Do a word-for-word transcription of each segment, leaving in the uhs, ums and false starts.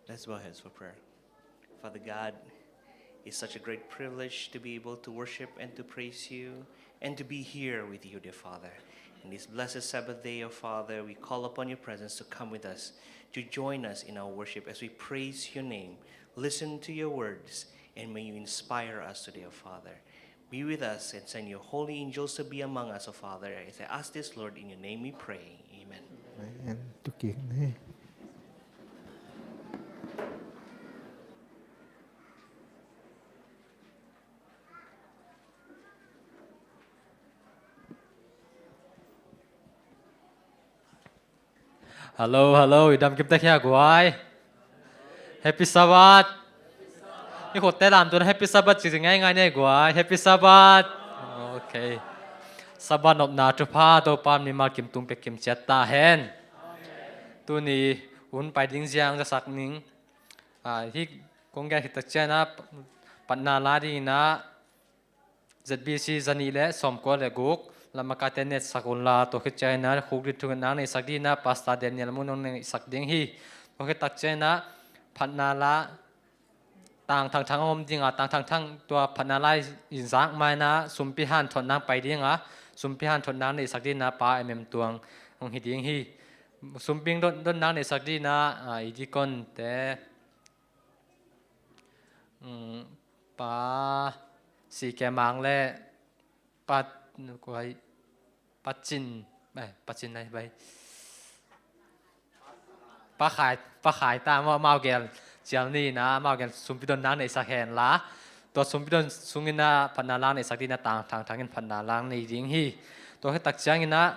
Let's bow heads for prayer. Father God, it's such a great privilege to be able to worship and to praise you and to be here with you, dear Father. In this blessed Sabbath day, O Father, we call upon your presence to come with us, to join us in our worship as we praise your name, listen to your words, and may you inspire us today, O Father. Be with us and send your holy angels to be among us, O Father. As I ask this, Lord, in your name we pray. Amen. Amen. Tu kik ni. Hello, hello, i dam kim tek hia guai? Happy Sabbath. I khutte lam tun Happy Sabbath ci ngaingai ni guai. Happy Sabbath. Ok. Sabbath nopna thupha Topa mimal kim tung pek kim ciat ta hen. Tuni hun pai ding ziang zasak ning. Ah, hi kong gen khit tak ciangin ah, phatna la dingin ah, Z B C zanih le sawmkua le guk, lamakaite netsak unla, tua khit ciangin ah, khukdin thungetna neihsak dingin ah, Pastor Daniel Mun hong neihsak ding hi. Tua khit tak ciangin ah, phatna la, tang thangthang a om ding a, tang thangthang tua phatna la i zak ma-in ah, sumpi hanthotna pai ding a, sumpi hanthotna neihsak dingin ah, Pa M M Tuang hong hi ding hi. Sumpi don, donna neihsak dingin ah, ah, i deacon te, um, Pa C K Mang le Pa, kuai, Pa Cin, eh, Pa Cin nai bai. Pa Khai, Pa Khai ta, mau, mau gel cial ni na, mau gel sumpi donna neihsak hen la. Tua sumpi don sungin ah, phatna la neihsak dingin ah, tang thangthang in phatna la nei ding hi. Tua khit tak ciangin ah,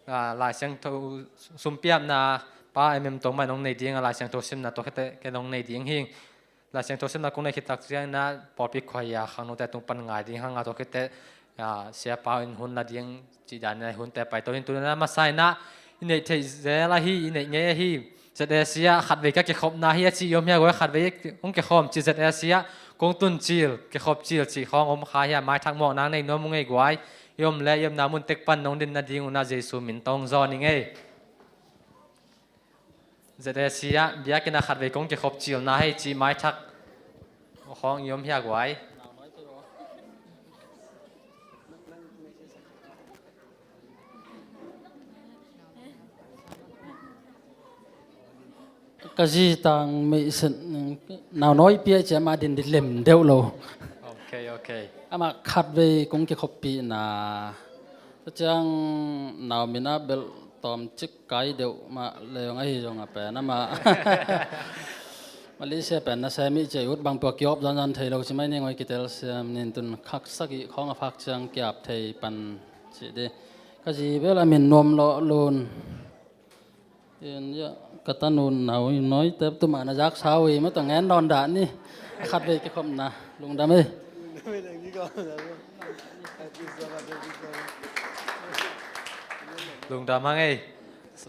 ah, Lai Siangtho sumpiapna Pa M M Tuang mah in hong nei ding a, Lai Siangtho simna tua khit teh ken hong nei ding hi. Lai Siangtho simna kong nei khit tak ciangin ah, pawlpi khuai a khangnote tung pan ngai ding hang a, tua khit teh, ah, siapa in hun la ding cih dan in ah, hunte pai to hi. Tuni in ah masa in ah, i neih theih zel ahi, i neih ngei ahi, Z A C ah khatvei ka kikhopna hi a ci i om hia guai? Khatvei hong kikhawm ci, Z A C ah kong tun cil, kikhop cil cih khawng om kha hia? Maithak mawkna nei nuam ung ei guai. I om le i omna mun tek pan nong din nading un ah Jesu min tawh hong zawn ing ei. Z A C ah biakinn ah khatvei kong kikhop cilna hi cih maithak khawng i om hia guai? Ka zi tang meih sen, nau nawi pi a cia ma din di lem deuh lo. Ok, ok. Amah khatvei kong kikhoppihna. Tua ciang nau min ah belh tawm cik kai deuh mah leng ahi zong a pen amah Malaysia pen na sem i ci a ut bang pua kiawp zanzan thei lo ci mai ni ngoi kitel siam nin tun khak sagih khawng a phak ciang kiap thei pan ci di. Ka zi bel a min nuam lawh lun. In ya, ka tanun nau i nawi tep tu mah na zak sau i ma tong en dawn dah ni. Khatvei kikhopna, lungdam ei. Lungdam hang ei.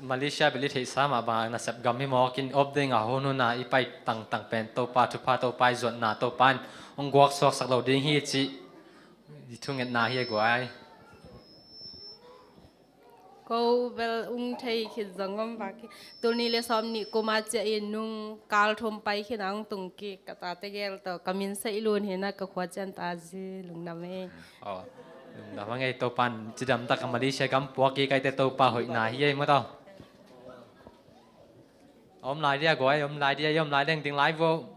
Malaysia bel i theihsa mah bang nasep gam hi mawk in op ding a hun hun a i pai tangtang pen Topa thupha, Topa i zuatna, Topa in hong guak suaksak lo ding hi cih i thungetna hi a guai. Ko bel ung thei khit zong om bak hi. Tul nih le sawm nih kum a ciah in nung kal thum pai khin a ung tung kik ka tate gel tawh ka min saih lun hi na ka khua cian ta zi lungdam ei. Aw, lungdam hang ei. Topan cidam tak a Malaysia gam puak kik aite Topa hoihna hi ei maw tawh. Om lai dia guai, om lai dia, om lai leng ding lai vo.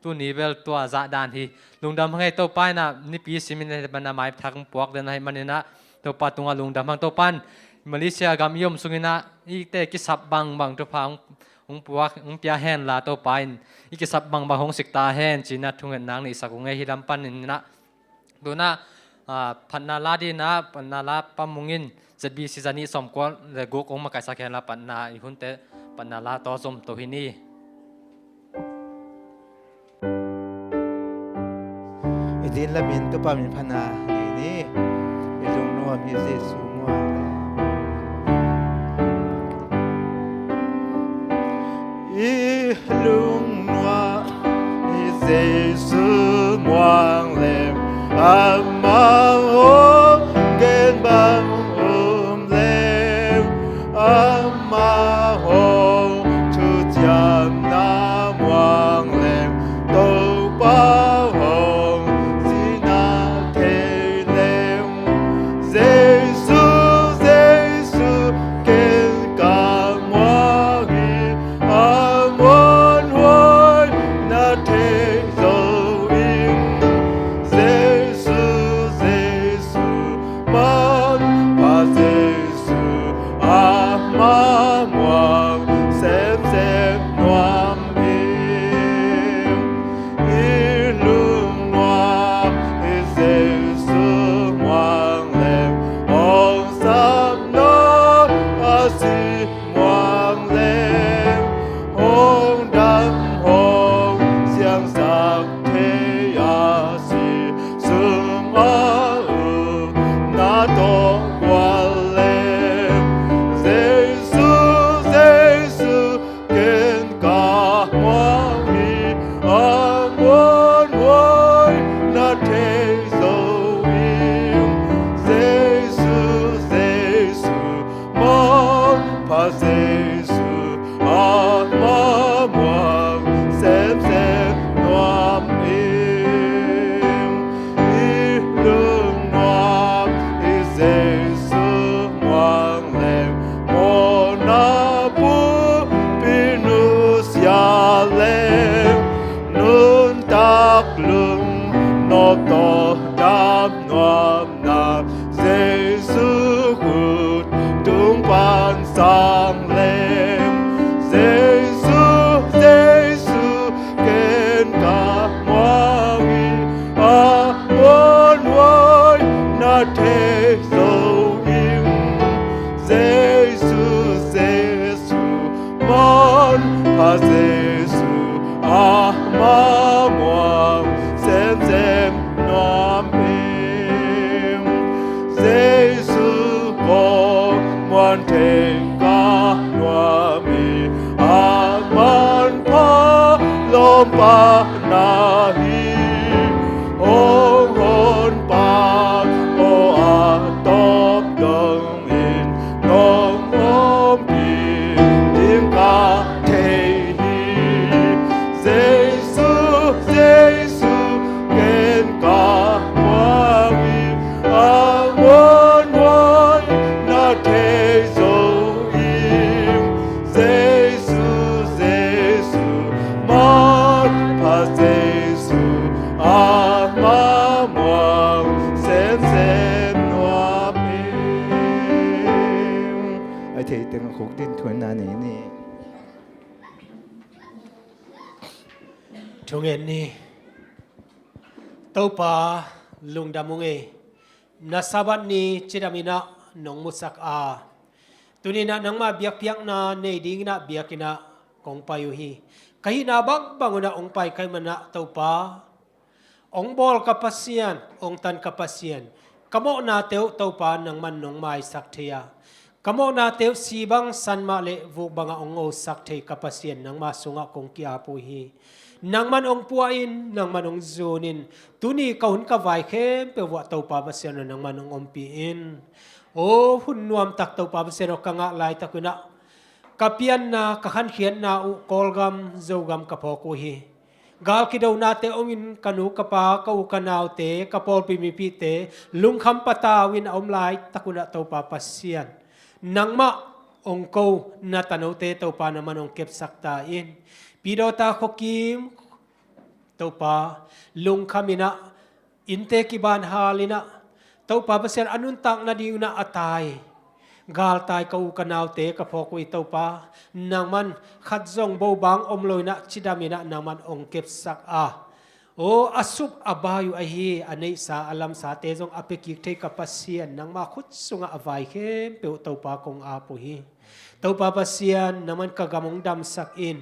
Tuni bel tua zah dan hi. Lungdam hang ei. Topa in ah nipi simin ahih manin ah maithak puak den ahih manin ah Topa tungah lungdam hang. Topa in Malaysia gam i om sungin ah ite kisap bangbang thupha hong, hong puak, hong pia hen la Topa in i kisap bangbang hong sik ta hen ci-in ah thungetna neihsak ung ei. Hih lam panin ah Tuna, ah, phatna la dingin ah, phatna la Pa Mung in Z B C zanih sawmkua le guk hong makaisak hen la, phatna i hunte, phatna la tawh zom to hi ni. I din lamin Topa min phatna nei ni. I lungnuam hi Jesu muang. I lungnuam hi Jesu muang leng, amah hong gen bang om leng, amah hong Jesu amah muang semsem nuam ing. I lungnuam i Jesu muang leng, mawhna pumpi nusia leng, nuntak lungnop tawh dam nuam na, Jesu khut tung pan sang leng. Jesu, Jesu, ken ka muang hi, a muanhuai na thei zo ing. Jesu, Jesu, manpha Jesu amah muang semsem nuam ing. Jesu kong muan thei ka nuam hi, a manpha lawmpa na hi. Hong honpa aw a tawp dong in nong ompih ding ka thei hi. Jesu, Jesu, ken ka muang hi, a muanhuai na thei zo ing. Jesu, Jesu, manpha Jesu amah muang semsem nuam ing. A thei teng khuk din thuanna nei ni. Thungen ni. Topa, lungdam ung ei. Na Sabbath ni cidam in ah nong musak a, tuni in ah nangmah biakpiakna nei ding in ah biakinn ah kong pai uh hi. Ka hihna bangbang un ah hong pai ka hih man ah Topa, hong bawl ka Pasian, hong tan ka Pasian, ka mawhnate uh Topa nangman nong maisak thei a, ka mawhnate uh si bang san mah leh vuk bangah hong ngosak thei ka Pasian nangma sungah kong ki-ap uh hi. Nangman hong pua in, nangman hong zun in. Tuni ka hun ka vai khempeuh uh ah Topa Pasian aw, nangman hong ompih in. Aw hun nuamtak Topa Pasian aw, ka ngah laitak un ah ka pianna, ka khankhiatna uh Kawlgam, Zogam ka phawk uh hi. Gal kidonate om in ka nu ka pa, ka u ka naute, ka pawlpi mipite lungkham patau in a om laitak un ah Topa Pasian, nangmah hong ko na tanote Topa nangman hong kepsak ta in. Pidawta khuakim Topa, lungkham in ah, innte kiban hal in ah, Topa Pasian a nuntak nading un ah a tai, galtai ka u ka naute ka phawk uh hi Topa. Nangman khat zong bobang om lo in ah cidam in ah nangman hong kepsak a, aw a sup a bai uh ahi a neihsa a lamsate zong a piakik thei ka Pasian, nangma khut sungah a vai khempeuh Topa kong ap uh hi. Topa Pasian, nangman ka gam hong damsak in,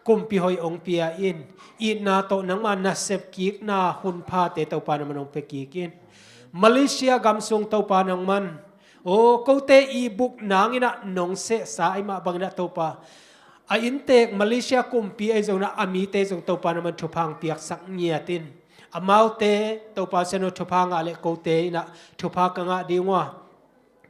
kumpi hoih hong pia in, itna tawh nangma nasep kikna hun phate Topa nangman hong pia kik in. Malaysia gam sung Topa nangman, aw kote i buk nang in ah nong sehsa ahih mah bang in ah Topa, a inntek Malaysia kumpi ahi zong in ah a mite zong Topa nangman thupha hong piaksak ngiat in. Amaute Topa Pasian aw thupha ngah leh kote in ah thupha ka ngah ding uh a,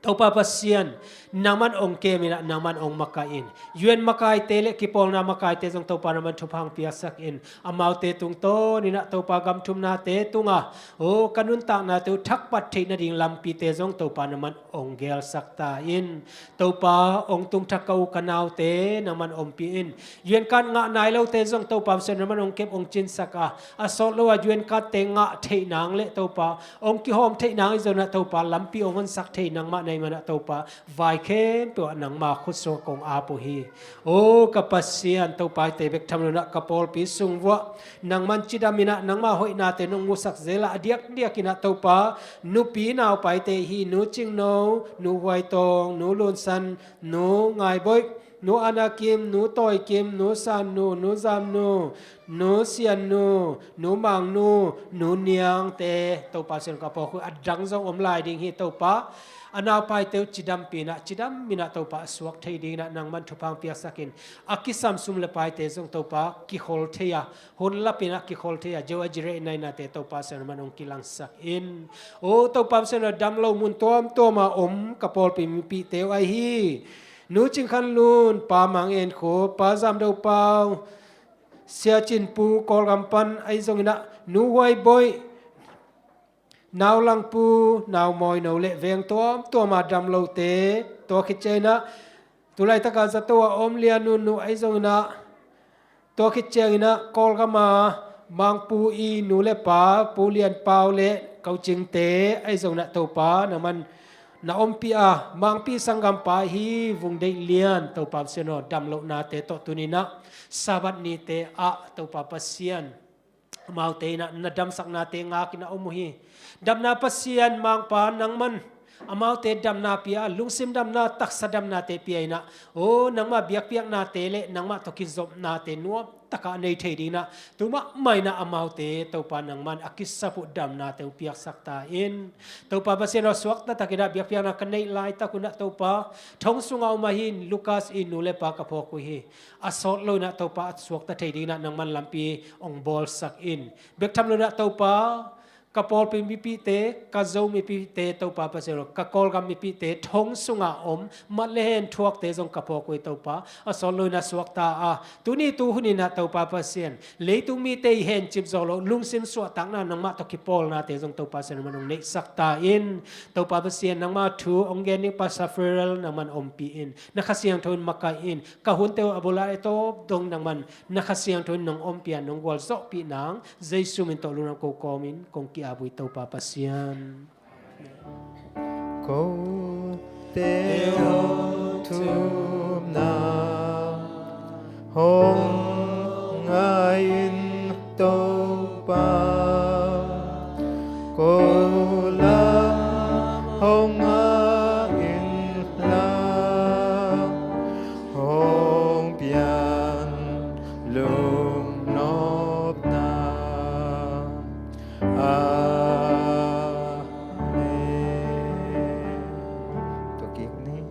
Topa Pasian, nangman hong kem in ah, nangman hong makaih in. U N makaite le kipawlna makaite zong Topa nangman thupha hong piaksak in. Amaute tungtawn in ah Topa gam thumnate tungah, aw ka nuntaknate uh thakpat theih nading lampite zong Topa nangman hong gelsak ta in. Topa hong tungthak ka u ka naute nangman ompih in. U N card ngah nai lote zong Topa Pasian nangman hong kep hong cinsak a, a sawt lo a U N cardte ngah theih nang le Topa hong kihawm theih nang i zon ah Topa lampi hong honsak thei nangmah na hih man ah Topa vai khempeuh ah nangma khut sungah kong ap uh hi. Aw ka Pasian Topa, hihte bek tham lo in ah ka pawlpi sung vuah nangman cidam in ah nangma hoihnate nong musak zel ah a diakdiak in ah Topa nupi naupaite hi, Nu Cingno, Nu Huaitawng, Nu Lunsan, Nu Ngaiboih, Nu Anakim, Nu Tawikim, Nu Sannu, Nu Zamnu, Nu Siannu, Nu Mangnu, Nu Niangte Topa Pasian ka phawk uh hi. A dang zong om lai ding hi Topa. A naupaite uh cidampih in ah cidam in ah Topa a suak thei ding in ah nangman thupha hong piaksak in. A kisam sum le paite zong Topa kikhol thei a, hun lap in ah kikhol thei a, Jehovah Jireh in ah innate Topa Pasian nangman hong kilangsak in. Aw Topa Pasian aw, dam lo mun tuamtuam ah om ka pawlpi mipihte uh ahi hi. Nu Cing Khan Lun, Pa Mang En Khup, Pa Zam Do Pau, Sia Cin Pu, Kawlgam pan, ahi zongin ah Nu Huai Boih, Nau Lang Pu, Nau Mawi No le veng tuamtuam a dam lote, tua khit ciangin ah tu laitak a zato a om Lian Nun Nu, ahi zongin ah tua khit ciangin ah Kawlgam a Mangpu i nu le pa, Pu Lian Pau le Ko Cingte, ahi zongin ah Topa nangman na ompih a, Mangpi sanggampa hi Vung Deih Lian, Topa Pasian aw, dam lohnate tawh tuni-in ah Sabbath nite ah Topa Pasian, amaute in ah na damsaknate ngakin a om uh hi. Damna Pasian Mangpa nangman amaute damna pia, lungsim damna, taksa damnate pia in ah, aw, nangmah biakpiaknate le nangmah tawh kizopnate nuam takah a nei thei dingin ah tu mahmah in ah amaute Topa nangman a kisap uh damnate hong piaksak ta in. Topa Pasian aw, suakta takin ah biakpiakna ka neih laitak un ah Topa, thong sungah om ahi Lukas i nu le pa ka phawk uh hi. A sawt lo in ah Topa a suakta thei dingin ah nangman lampi hong bawlsak in. Bek tham lo in ah Topa, ka pawlpi mipite, ka Zo mipite, Topa Pasian aw, ka Kawlgam mipite, thong sunga om mat le hen thuakte zong ka phawk uh hi Topa. A sawt lo in ah suakta a, tuni tu hun in ah Topa Pasian, leitung mite i hencip zawh loh lungsim suahtakna, nangmah tawh kipawlnate zong Topa Pasian nangman hong neihsak ta in. Topa Pasian, nangmah thu hong gen ding Pastor Farrell nangman ompih in, na Kha Siangtho in makaih in. Ka hunte uh a bula e tawp dong nangman na Kha Siangtho in nong ompih a, nong gualzawhpih nang Jesu min tawh lungdam ko kawmin kong ki-ap uh hi Topa Pasian. Kote hong thumna hong ngai in Topa, ko lam hong ngai in la, hong pian lungnopna. Amen. Tua kik ni.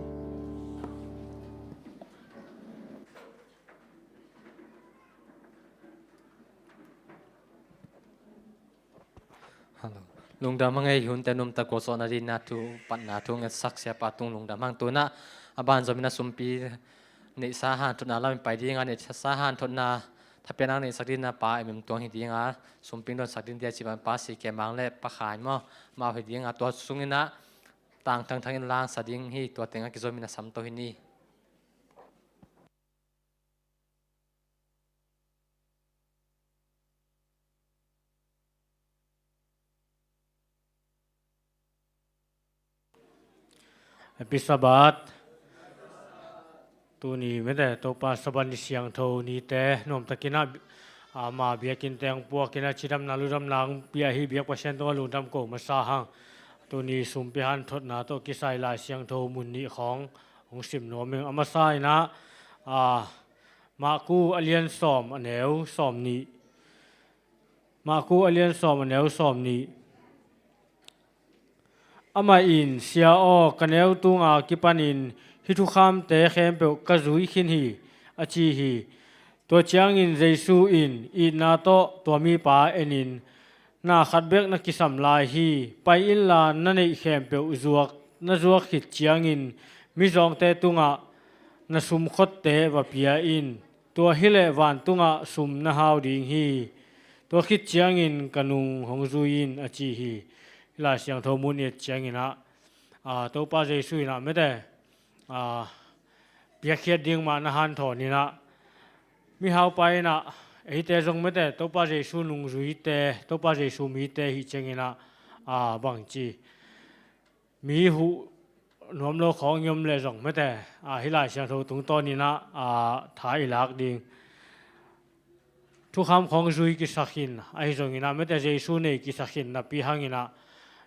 Hello. Lungdam hang ei, hunte num tak gualzawhna dingin a thu, patna thu ngetsak siapa tung lungdam hang. Tu-in ah a banzom in a sumpi neihsa hanthotna lam in pai ding a, neihsa hanthotna thapiakna neihsak dingin a Pa Em Em Tuang hi ding a, sumpi hong dawnsak ding dia ci bang Pa Si Ke Mang le Pa Khai maw, amau hi ding a, tua sungin ah tang thangthang in langsa ding hi, tua teng a kizom in a sam to hi ni. Happy Sabbath. Tuni mete Topa Sabbath ni siangtho nite nuamtakin ah, ama biakinn teng puakin a cidamna ludamna hong pia hi, biak Pasian tungah lungdam ko masa hang. Tuni sumpi hanthotna tawh kisai Lai Siangtho mun nih khawng hong sim nuam ing. A masa in ah, a, Marku a lian sawm a neu sawm nih. Marku a lian sawm a neu sawm nih. Amah in, "Sia aw, ka neu tunga kipanin hih thukhamte khempeuh ka zui khin hi," a ci hi. Tua ciangin Jesu in itna tawh tua mipa enin, "Na khat bek na kisam lai hi. Pai inla na neih khempeuh zuak, na zuak khit ciangin mizawngte tungah na sumkhotte va pia in. Tua hileh vantungah sum na hau ding hi. Tua khit ciangin ka nung hong zui in," a ci hi. Hih Lai Siangtho mun i et ciangin ah, a, Topa Jesu in ah mete, a, piakkhiat ding mah na hanthawn in ah, mihaupa in ah, eite zong mete Topa Jesu nungzuite, Topa Jesu mite hi ciangin ah, a, bangci mi huh nuam lo khawng i om leh zong mete, a, hih Lai Siangtho tungtawnin ah, a, tha i lak ding. Thukham khawng zui kisa khin, ahi zongin ah mete Jesu nei kisa khin napi hangin ah,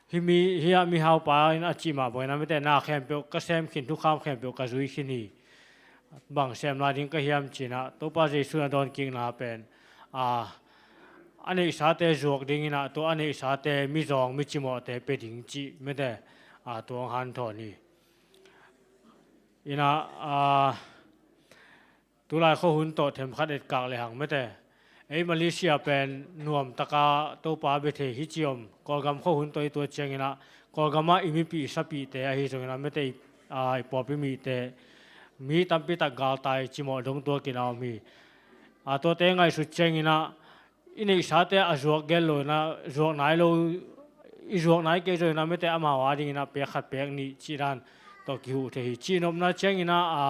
hih mi, hih ah mihaupa in a cih mah bangin ah mete, "Na khempeuh ka sem khin, thukham khempeuh ka zui khin hi. Bang sem lai ding ka hiam?" ci-in ah Topa Jesu in a dawnkikna pen, a, a neihsate zuak dingin ah, tua a neihsate mizawng, micimawhte pia ding cih mete, a, tua hong hanthawn hi. In ah, a, tulai khuahun tawh themkhat etkak lehang mete, ei Malaysia pen nuamtaka Topa bia thei hi ci om. Kawlgam khuahun tawh i tuat ciangin ah, Kawlgam ah i mipih i sapihte ahi zongin ah mete, i, a, i pawlpi mite mi tampi tak galtai cimawh dong tuakin a om hi. A, tuate ngaihsut ciangin ah i neihsate a zuak gel lo in ah, zuak nai lo, i zuak nai kei zongin ah mete amau a dingin ah pek khat pek nih cih dan tawh kihuh thei hi. Cihnopna ciangin ah, a,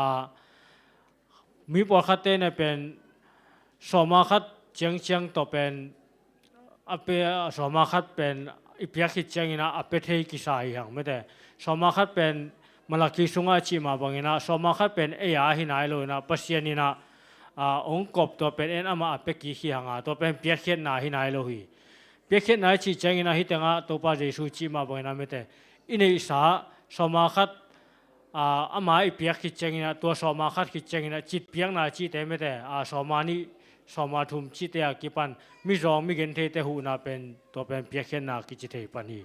mi pawlkhatte na pen sawma khat ciangciang tawh pen a pe, sawma khat pen i piak khit ciangin ah a pe thei kisa hi hang mete. Sawma khat pen Malakhi sungah a cih mah bangin ah sawma khat pen ei a hi nai lo in ah Pasian in ah, a, hong kop tua pen en amah a pe kik hi hang a, tua pen piakkhiatna hi nai lo hi. Piakkhiatna i cih ciangin ah hih tengah Topa Jesu cih mah bangin ah mete i neihsa sawma khat, a, ama i piak khit ciangin ah, tua sawma khat khit ciangin ah citpiakna cihte mete, a, sawma nih, sawma thum cihte a kipan mizawng, migentheite huhna pen, tua pen piakkhiatna kici thei pan hi.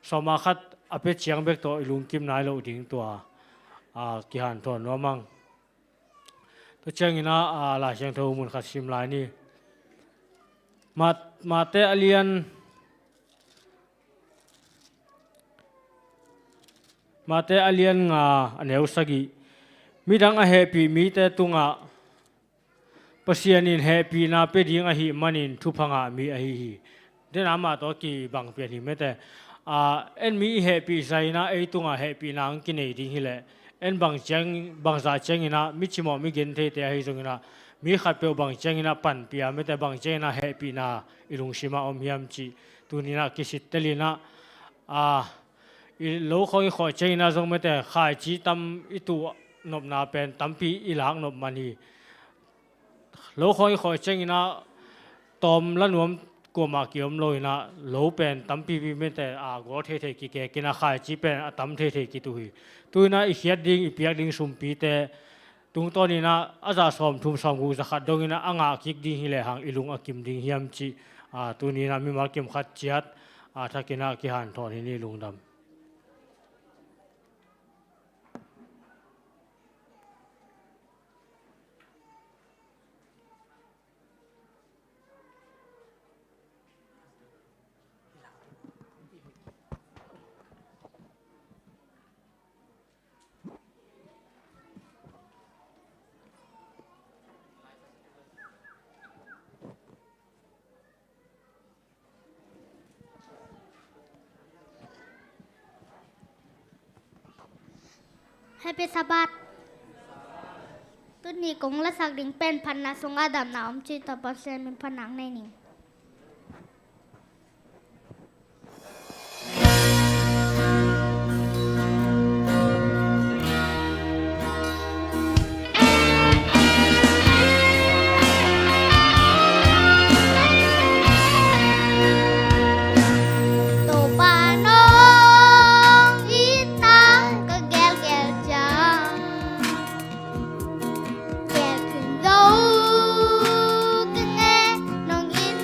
Sawma khat a pe ciang bek tawh i lungkim nai loh ding tua, a, kihanthawn nuam ang. Tua ciangin ah, a, Lai Siangtho mun khat sim lai ni. Mat-, Mate a lian, Mate a lian nga, a neu sagih. Midang a hehpih mite tungah Pasian in hehpihna pia ding ahih manin thupha ngah mi ahi hi. Dena mah tawh kibang pian hi mete. A, en mi i hehpih zah in ah ei tungah hehpihna ang kinei ding hileh, en bang ciang, bangzah ciangin ah mi cimawh, migentheite ahi zongin ah, mi khatpeuh bang ciangin ah panpih a mete, bang ciangin ah hehpihna i lungsimah om hiam cih tuni in ah kisittel in ah, a, i lo khawng i khawh ciangin ah zong mete khaici tam i tuh nopna pen tampi i lak nop man hi. Lo khawng i khawh ciangin ah tawm la nuam kuamah kiom lo in ah lo pen tampipi mete a gawl theithei kikek in ah khaici pen a tam theithei kitu hi. Tu in ah i khiat ding, i piak ding sumpite tungtawn in ah a zah sawmthum, sawmguk, za khat dongin ah a ngah kik ding hi lehang i lung a kim ding hiam cih, a, tuni in ah mimal kim khat ciat, a, thak in ah kihanthawn hi ni. Lungdam. Happy Sabbath. Tuni kong lasak ding pen phatna sungah damna om cih tawh Pasian min phatna nei ning. Topa nong itna ka gelgel ciang, gelh khin zo ka nge, nong it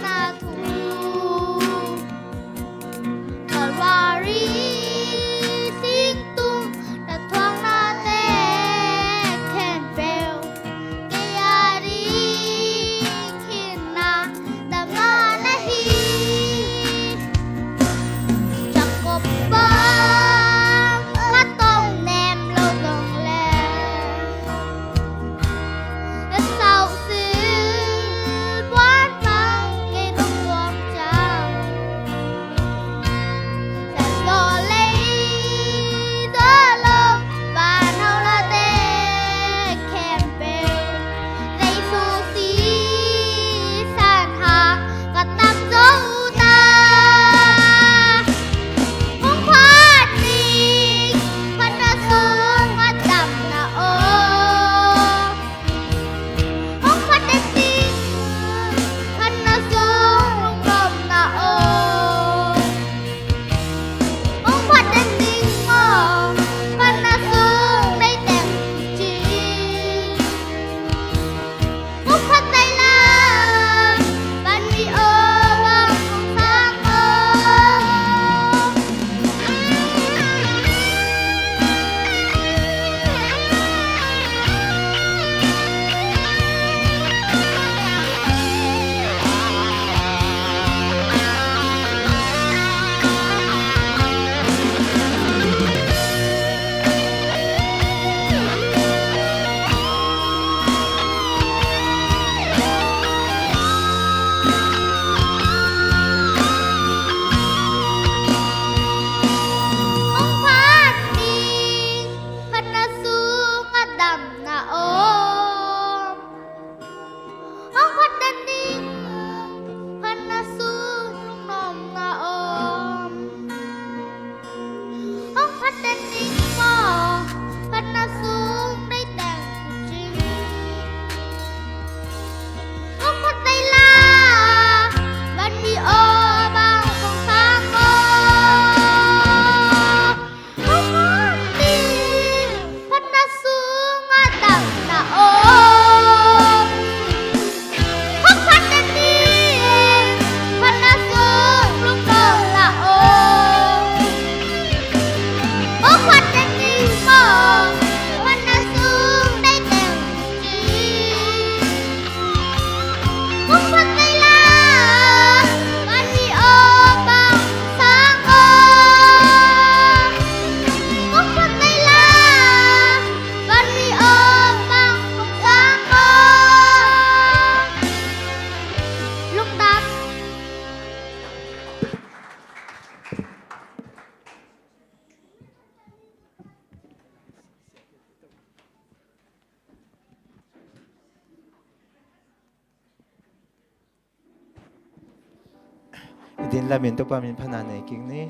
Lamin Topa min phatna nei kik ni.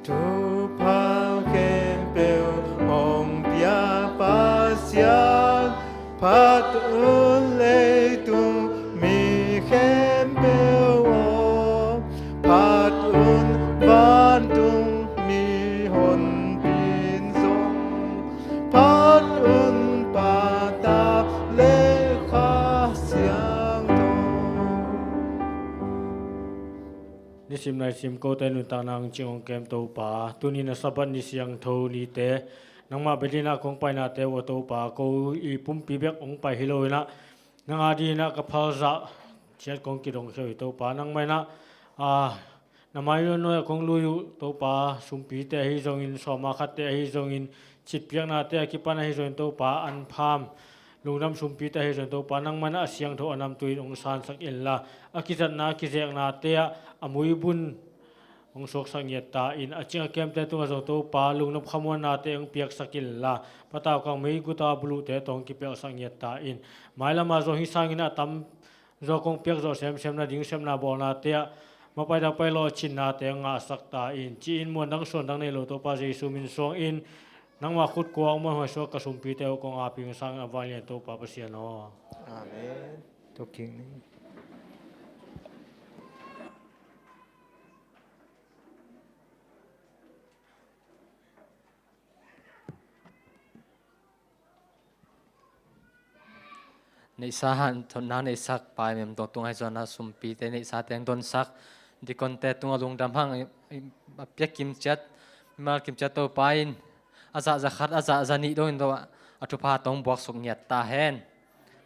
Thupha khempeuh hong pia Pasian, phat un leitung mi khempeuh aw, phat un vantung mihonpi in zong, phat un Pa, Ta le Kha Siangtho. Nisim naisim kote nuntakna hong cing hong kem Topa, tuni na Sabbath ni siangtho nite, nangmah behlina kong painate uh a Topa, ko i pumpi bek hong pai hi lo inah, nang a dinginah ka phalzah ciat kong kidongkhia uh hi Topa, nangmah inah, a, na mai nuai a kong lui uh Topa, sumpite ahi zongin, sawma khatte ahi zongin, citpiaknate a kipan ahi zongin Topa, an pham, lungdam sumpite ahi zongin Topa, nangmah inah a siangtho a namtui in hong sansak inla, a kizatna a kizeknate ah a muibun hong suaksak ngiat ta in, a cing a kemte tungah zong Topa, lungdam khamuannate hong piaksak inla, patau kang meiguta buluhte tawh hong kipelhsak ngiat ta in, mailamah zong hih sangin a tam zaw kong piak zawh semsem nading sepna bawlnate ah mapai dangpai lawhcinnate hong ngahsak ta in, ci-in muandang suandang nei lo Topa Jesu min suangin, nangmah khut kuak muanhuai suak ka sumpite uh kong api hong sangin a vanglian Topa Pasian aw. Amen. Tok kik ni. Neihsa hanthawnna neihsak Pai Mem Dong tungah hi zongin a sumpite neihsa teng donsak, dikonte tungah lungdam hang, a piak kimciat, mimal kimciat Topa in a zah za khat, a zah za nih dongin tawh a thupha tawh hong buaksuk ngiat ta hen.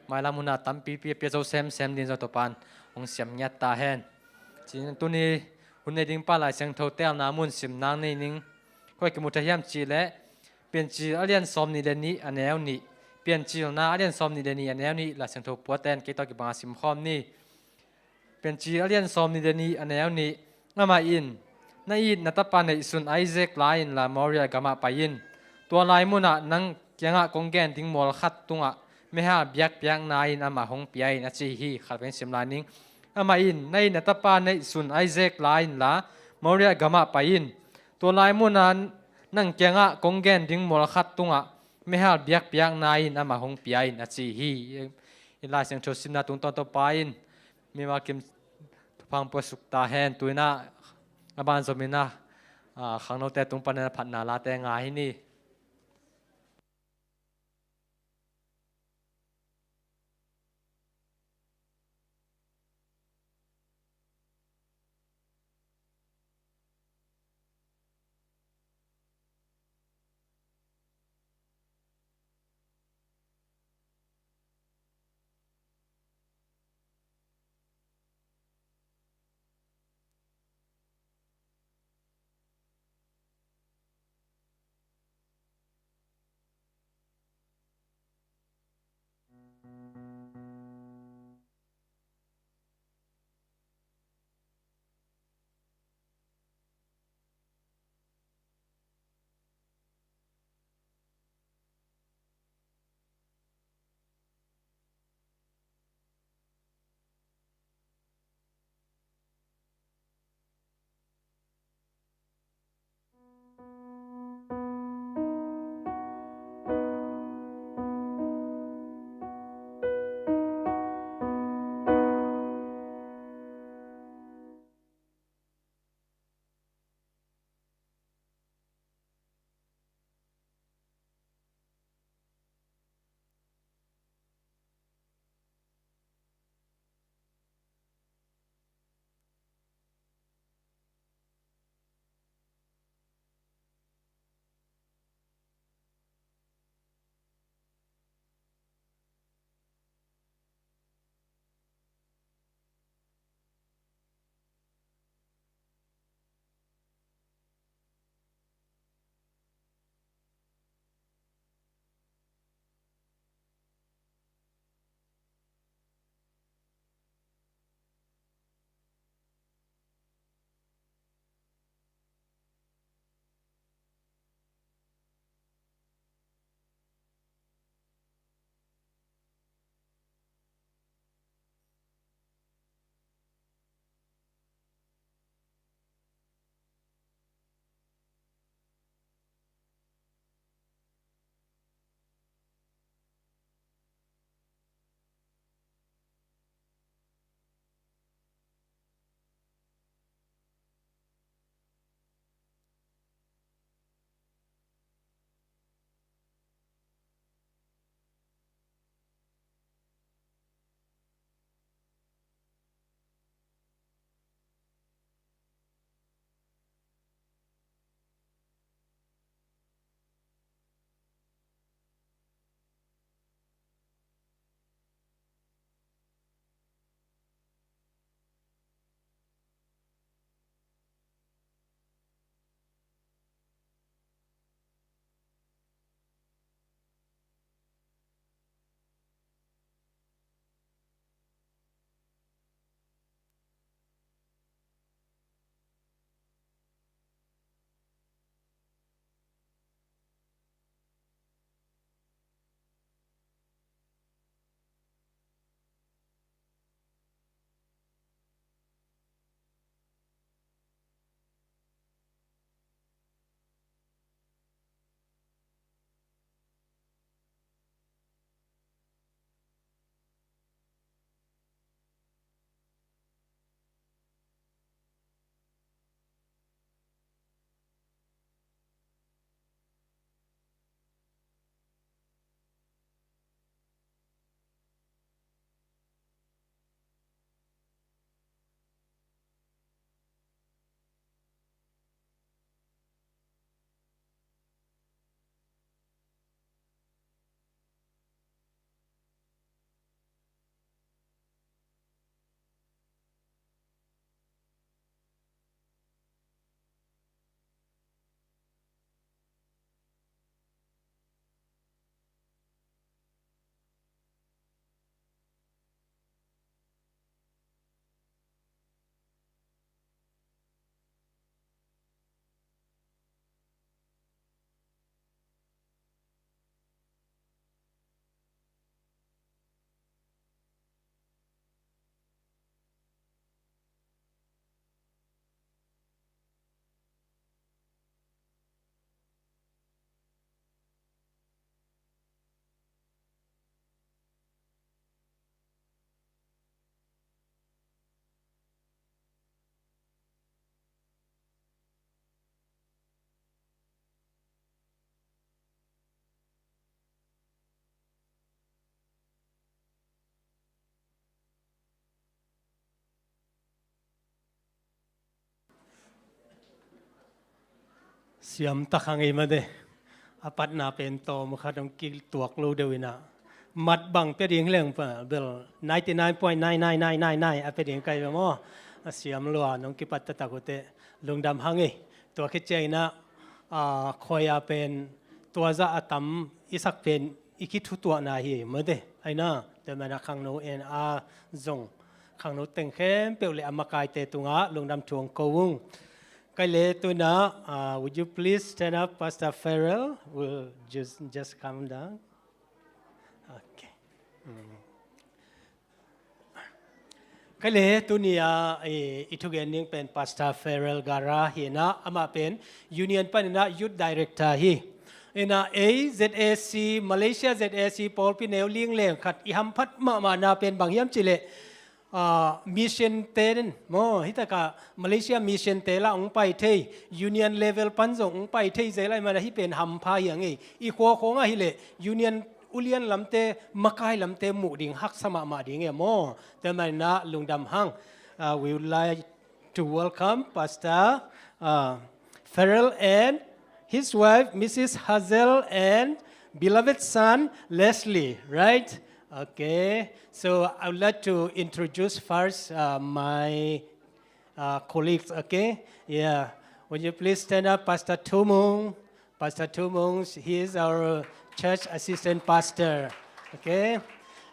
Mailam hunah tampipi a pia zo semsem dingin zong Topa in hong siam ngiat ta hen. Ci-in tuni hun nei ding pa Lai Siangtho telna mun simna nei ning. Koi kimu thei hiam cih leh Piancil a lian sawm nih le nih a neu nih. Piancilna a lian sawm nih le nih a neu nih Lai Siangtho puaten kei tawh kibanga simkhawm ni. Piancil a lian sawm nih le nih a neu nih. Amah in, "Na it na tapa neihsun Isaac la inla Moria gamah pai in. Tua lai munah nang kiangah kong gen ding mual khat tungah meihal biakpiakna in amah hong pia in," a ci hi. Khat veng sim lai ning. Amah in, "Na it na tapa neihsun Isaac la inla Moria gamah pai in. Tua lai munah nang kiangah kong gen ding mual khat tungah meihal biakpiakna in amah hong pia in," a ci hi. I Lai Siangtho simna tungtawn Topa in mimal kim thupha hong puaksuk ta hen. Tu-in ah a ban zomin ah, a, khangnote tung panin a phatna late ngai hi ni. Siam tak hang ei mate. A patna pen tawm khat hong kituak lo deuh inah, mat bang pia ding leng pa bel ninety nine point nine nine nine nine nine a pia ding kai ve maw. A siam lua nong kipat taktak uh teh lungdam hang ei. Tua khit ciang inah, a, khuai a pen tua zah a tam i sak pen i kithutuahna hi mate. Aina tua mana khangno en a zong khangno teng khempeuh le a makaite tungah lungdam thu hong ko ung. Kai le tuna, uh, would you please stand up, Pastor Farrell? We'll just, just come down. Okay. Mm. Kai le tuni a, eh, i thugen ding pen Pastor Farrell Gara hi inah, amah pen Union pan inah Youth Director hi. Inah ei Z A C, Malaysia Z A C pawlpi neu ling leng khat i hamphat mahmahna pen bang hiam cih leh, ah, mission te nen maw, hi taka Malaysia mission te lah hong pai thei, union level pan zong hong pai thei zel ahih mana hi pen hampha hi a ngei. I khua khawng ah hi leh union ulian lamte, makai lamte muh ding haksa mahmah ding e maw. Tua mana lungdam hang. Ah, we would like to welcome Pastor, uh, Farrell and his wife, Missus Hazel, and beloved son, Leslie, right? Okay. So I would like to introduce first, uh, my, uh, colleagues, okay? Yeah. Would you please stand up, Pastor Tumung? Pastor Tumung, he is our church assistant pastor, okay?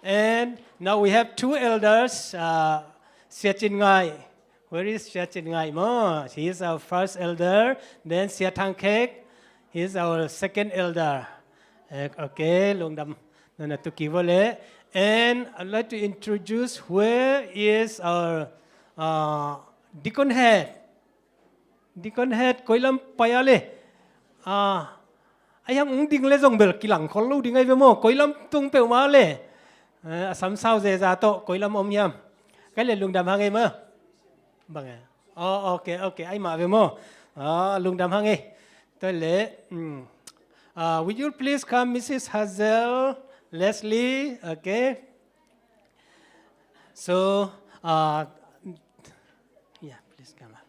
And now we have two elders, uh, Sia Cin Ngai. Where is Sia Cin Ngai maw? He is our first elder. Then Sia Thang Khek, he is our second elder. Eh, okay, lungdam nana tuki vole. And I'd like to introduce where is our, uh, deacon head. Deacon head, koi lam pai a le. Ah, ai hang ung ding le zong bel kilang khol lo ding ai ve maw. Koi lam tung peuhmah le. Eh, a samsau zeza tawh koi lam om hiam? Kai le lungdam hang ei maw. Bang e. Oh, okay, okay. Ai mah ve maw. Ah, lungdam hang ei. Tua le. Mm. Ah, would you please come, Missus Hazel, Leslie? Okay. So, uh, yeah, please come up.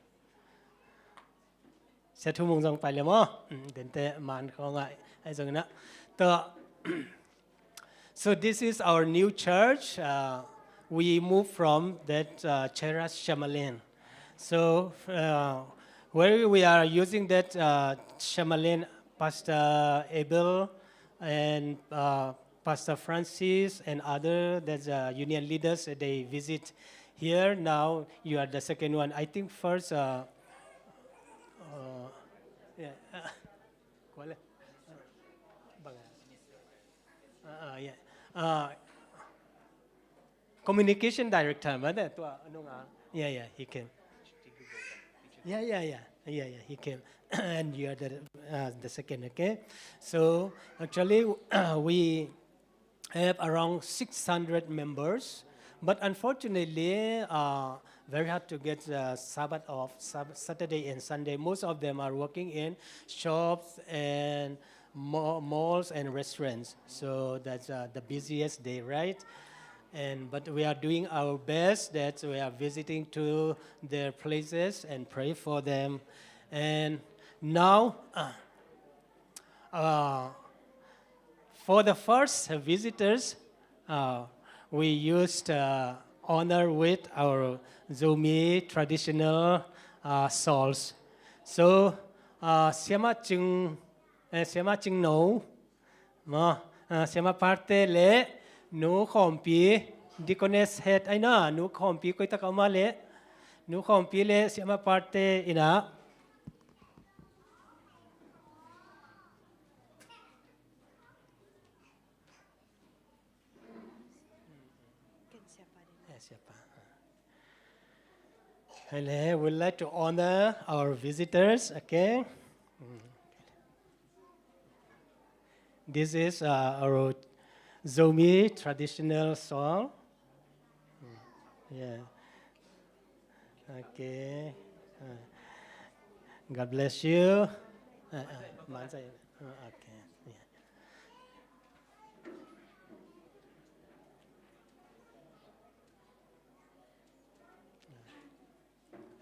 Sia Thu Mung zong pai le maw. Mm, dente man khawng ah, ai zong na. Tua, so this is our new church. Uh, we moved from that, uh, Cheras Shamalan. So, uh, where we are using that, uh, Shamalan, Pastor Abel and, uh, Pastor Francis and other, that's, uh, union leaders, they visit here. Now you are the second one. I think first, uh, uh, yeah, uh, kuale? Uh, uh, yeah. Uh, communication director, mate, tua, nung, uh, yeah, yeah, he came. Yeah, yeah, yeah, yeah, yeah, he came. And you are the, uh, the second, okay? So actually, we have around six hundred members, but unfortunately, uh, very hard to get, uh, Sabbath off, Sab-, Saturday and Sunday. Most of them are working in shops and ma-, malls and restaurants. So that's, uh, the busiest day, right? And, but we are doing our best that we are visiting to their places and pray for them. And now, uh, uh, for the first visitors, uh, we used, uh, honor with our Zomi traditional, uh, shawls. So, uh, Siama Cing, eh, Siama Cing No, maw, ah, Siama Parte le Nu Khawmpi, Deaconess Head, ai na, Nu Khawmpi koi tak a om a le, Nu Khawmpi le Siama Parte in a. Eh, Siapa. Hello, we'd like to honor our visitors, okay? This is, uh, our Zomi traditional shawl. Yeah. Okay. Uh, God bless you. Uh, uh, man sa-, uh, okay. Yeah.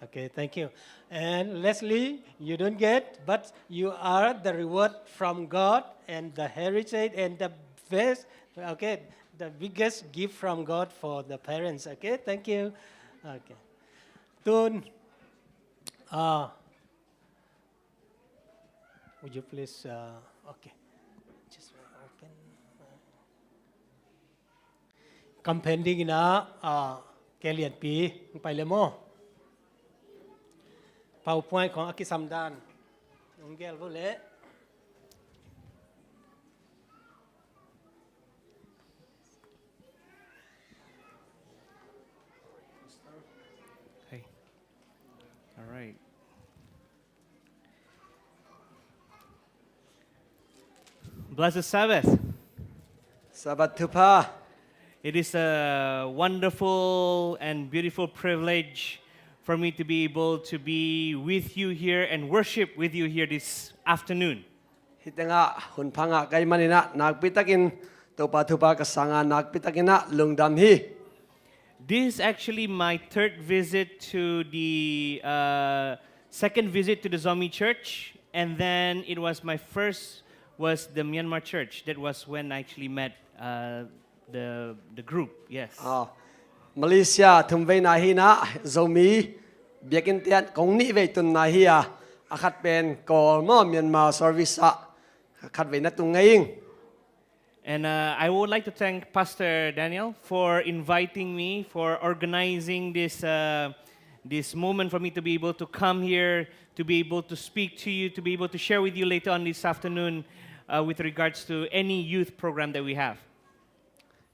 Okay, thank you. And Leslie, you don't get, but you are the reward from God and the heritage and the best, okay, the biggest gift from God for the parents. Okay, thank you. Okay. Tun, uh, would you please, uh, okay. Just open. Kamphen dingin ah, ah, Kei Lianpi, hong pai le maw? PowerPoint khong a kisam dan hong gel vo le. Hey. All right. Blessed Sabbath. Sabbath thupha. It is a wonderful and beautiful privilege for me to be able to be with you here and worship with you here this afternoon. Hih tengah hun pha ngah ka hih manin ah nakpi takin Topa thupha ka sang a, nakpi takin ah lungdam hi. This is actually my third visit to the, uh, second visit to the Zomi church, and then it was my first was the Myanmar church. That was when I actually met, uh, the, the group, yes. Ah, Malaysia thumveina hi-in ah Zomi biakinn te ah kong nih vei tunna hi a, a khat pen Kawl maw, Myanmar service ah khatvei na tung ngei ing. And, uh, I would like to thank Pastor Daniel for inviting me, for organizing this, uh, this moment for me to be able to come here, to be able to speak to you, to be able to share with you later on this afternoon, uh, with regards to any youth program that we have.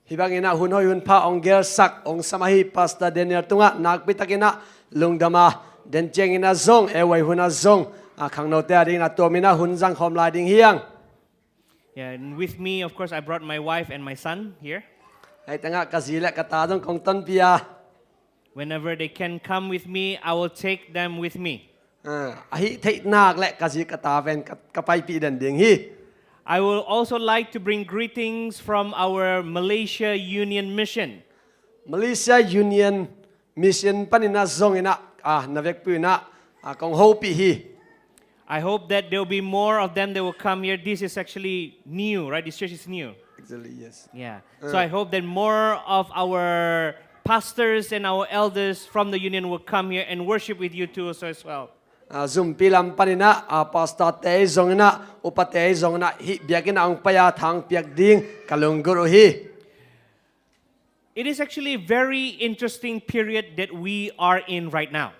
Hih bangin ah hun hoih hun pha hong gelsak hong sam ahi Pastor Daniel tungah nakpi takin ah lungdam a, den ciangin ah zong, ei vai hun ah zong, a, khangnote a dingin a tuamin ah hun zangkhawm lai ding hi hang. Yeah, and with me, of course, I brought my wife and my son here. Hih tengah ka zi le ka ta zong kong tonpih a. Whenever they can come with me, I will take them with me. Ah, ahih theih nak leh ka zi ka ta pen ka, ka paipih den ding hi. I will also like to bring greetings from our Malaysia Union Mission. Malaysia Union Mission panin ah zongin ah, ah, na vekpi-in ah, ah, kong hopih hi. I hope that there will be more of them that will come here. This is actually new, right? This church is new. Exactly, yes. Yeah. Uh. So I hope that more of our pastors and our elders from the union will come here and worship with you too also as well. Ah, zumpi lam panin ah, ah, pastor te zongin ah, upate zongin ah, hih biakinn ah hong pai a thang piak ding ka lunggulh uh hi. It is actually a very interesting period that we are in right now.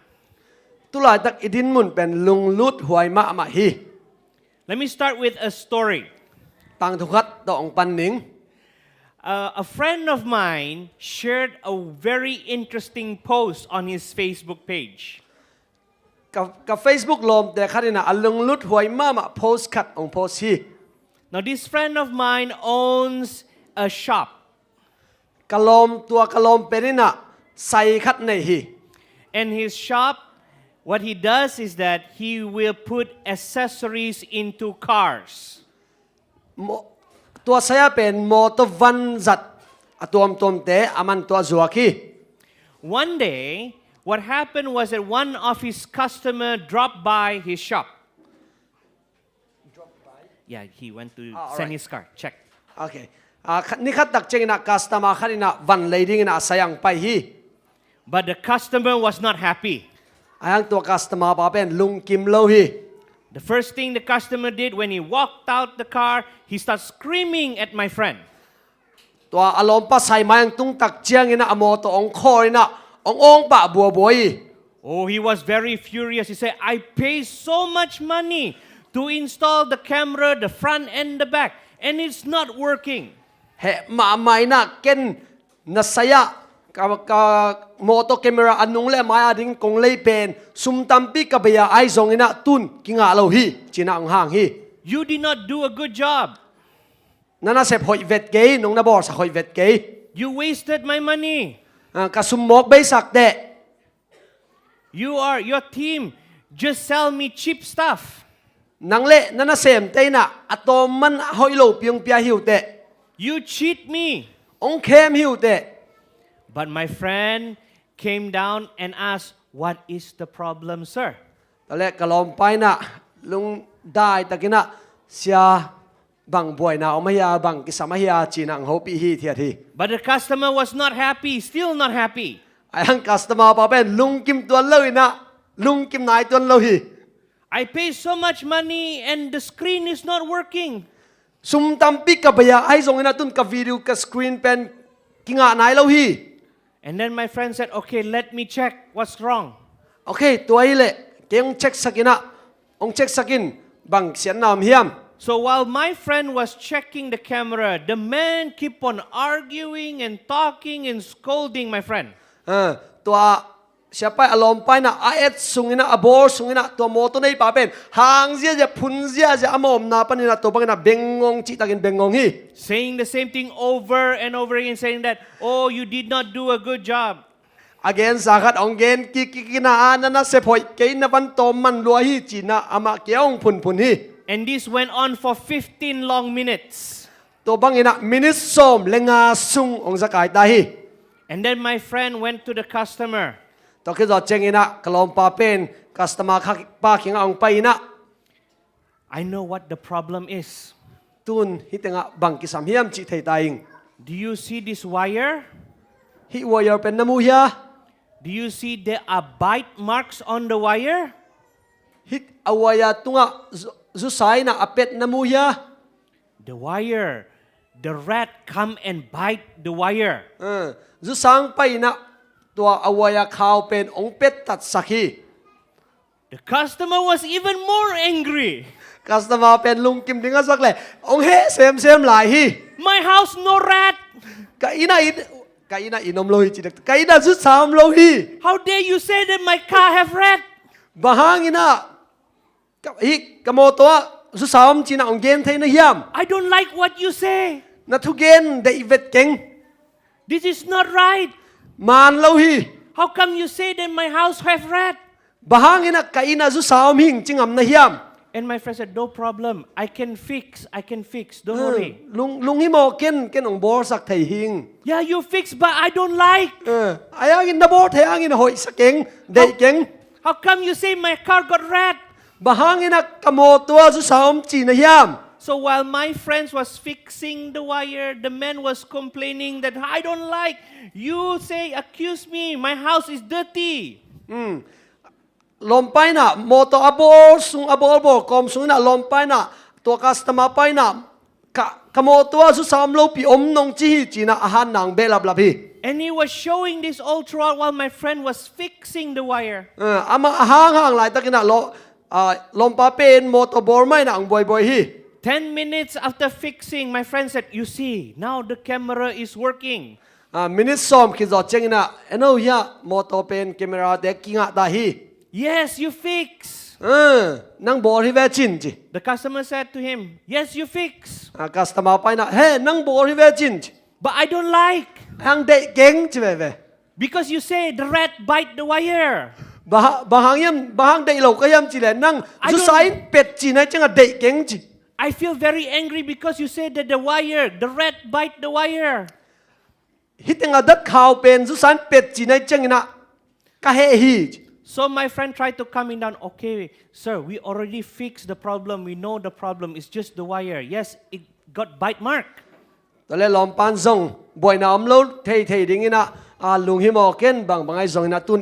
Tulaitak i dinmun pen lunglut huai mahmah hi. Let me start with a story. Tangthu khat tawh hong pan ning. Uh, a friend of mine shared a very interesting post on his Facebook page. Ka, ka Facebook lawmte khat in ah a lunglut huai mahmah post khat hong post hi. Now, this friend of mine owns a shop. Ka lawm, tua ka lawm pen in ah sai khat nei hi. And his shop, what he does is that he will put accessories into cars. Mo-, tua sai ah pen mawtaw van zat a tuamtuamte a man tua zuak hi. One day, what happened was that one of his customer dropped by his shop. Yeah, he went to send his car. Ah, all right. Check. Okay. Ah, khat, ni khat tak ciangin ah customer khat in ah van lei dingin ah a sai ah hong pai hi. But the customer was not happy. Ahi hang tua customer pa pen lungkim lo hi. The first thing the customer did when he walked out the car, he started screaming at my friend. Tua a lawmpa sai mai ah hong tung tak ciangin ah a mawtaw hong khawl in ah hong awng pah buabua hi. Oh, he was very furious. He said, "I pay so much money to install the camera, the front and the back, and it's not working." Heh mahmah in ah, ken na sai ah ka, ka mawtaw camera a nung le a mai a ding kong lei pen sum tampi ka bei a, ahi zongin ah tun kingah lo hi, ci-in ah hong hang hi. "You did not do a good job. Na nasep hoih vet kei, nong na bawlsak hoih vet kei. You wasted my money. Ah, ka sum mawk beisak teh. You are, your team just sell me cheap stuff. Nang le na nasemte in ah a tawm man a hoih lopi hong pia hi uh teh. You cheat me." Hong khem hi uh teh. But my friend came down and asked, "What is the problem, sir?" Tua leh ka lawmpa in ah lungdai takin ah, "Sia, bang buaina om ahia, bang kisam ahia?" ci-in ah hong hopih hithiat hi. But the customer was not happy, still not happy. Ahi hang customer pa pen lungkim tuan lo in ah, lungkim nai tuan lo hi. "I pay so much money and the screen is not working." Sum tampi ka bei a, ahi zongin ah tun ka video ka screen pen kingah nai lo hi. And then my friend said, "Okay, let me check what's wrong." "Okay, tua hi leh kei hong check sak in ah, hong check sak in, bang siatna om hiam?" So while my friend was checking the camera, the man keep on arguing and talking and scolding my friend. Ah, tua siapa in, a lawmpa in ah a et sungin ah, a bawl sungin ah, tua mawtaw neipa pen hang ziazia, phun ziazia, amah omna panin ah tua bangin ah bengngong, cihtakin bengngong hi. Saying the same thing over and over again, saying that, "Oh, you did not do a good job." A gensa khat hong gen kik kik in ah, "Ah, na nasep hoih kei, na van tawm man lua hi," ci-in ah amah kia hong phunphun hi. And this went on for fifteen long minutes. Tua bangin ah minute sawm le nga sung hong za kai ta hi. And then my friend went to the customer. Tua khit zawh ciangin ah ka lawmpa pen customer kha pa kiangah hong pai in ah, "I know what the problem is." "Tun hih tengah bang kisam hiam cih thei ta ing. Do you see this wire? Hih wire pen na mu hia? Do you see there are bite marks on the wire?" Hih a wire tungah zu-, zusa in ah a pet na mu hia? The wire, the rat come and bite the wire. Ah, zusa hong pai in ah tua a wire khau pen hong pettatsak hi. The customer was even more angry. Customer pen lungkim ding a zak leh hong heh semsem lai hi. "My house no rat. Ka inn ah inn, ka inn ah inn om lo hi," ci dek. "Ka inn ah zusa om lo hi. How dare you say that my car have rat? Bang hangin ah ka, hih ka mawtaw ah zusa om ci-in ah hong gen thei na hiam? I don't like what you say. Na thugen deih vet keng. This is not right. Man lo hi. How come you say that my house have rat?" "Bang hangin ah ka inn ah zusa om hi ing ci ngam na hiam?" And my friend said, "No problem. I can fix. I can fix. Don't worry." "Lung, lunghimawh ken, ken hong bawlsak thei hi ing." "Yeah, you fix, but I don't like. Eh, ahi hangin na bawl thei hangin hoihsa keng, deih keng. How come you say my car got rat? Bang hangin ah ka mawtaw ah zusa om ci na hiam?" So while my friends was fixing the wire, the man was complaining that, "I don't like. You say, accuse me. My house is dirty." Hmm. Lawmpa in ah mawtaw a bawl sung, a bawlbawl kawm sungin ah lawmpa in ah tua customer pa in ah ka, ka mawtaw ah zusa om lopi om nong ci hi ci-in ah a han nang behlaplap hi. And he was showing this all throughout while my friend was fixing the wire. Ah, amah a hanghang laitakin ah law, ah, lawmpa pen mawtaw bawl mah in ah hong buaibuai hi. Ten minutes after fixing, my friend said, "You see, now the camera is working." Ah, minute sawm khit zawh ciangin ah, "En aw, hiah mawtaw pen camera te kingah ta hi." "Yes, you fix." "Ah, nang bawl hi ve cin," ci. The customer said to him, "Yes, you fix." Ah, customer pa in ah, "He, nang bawl hi ve cin," ci. "But I don't like." "Hang deih keng," ci veve. "Because you say the rat bite the wire." "Bang hang, bang hang hiam, bang hang deih lo ka hiam cih leh nang zusa in pet cih na hih ciangah deih keng," ci. "I feel very angry because you say that the wire, the rat bite the wire." "Hih tengah datkhau pen zusa in pet cih na hih ciangin ah ka heh hi," ci. So my friend tried to calm him down. "Okay, sir, we already fixed the problem. We know the problem. It's just the wire. Yes, it got bite mark." Tua leh lawmpa in zong buaina om lo theithei dingin ah, ah, lunghimawh ken, bangbang ahi zongin ah tun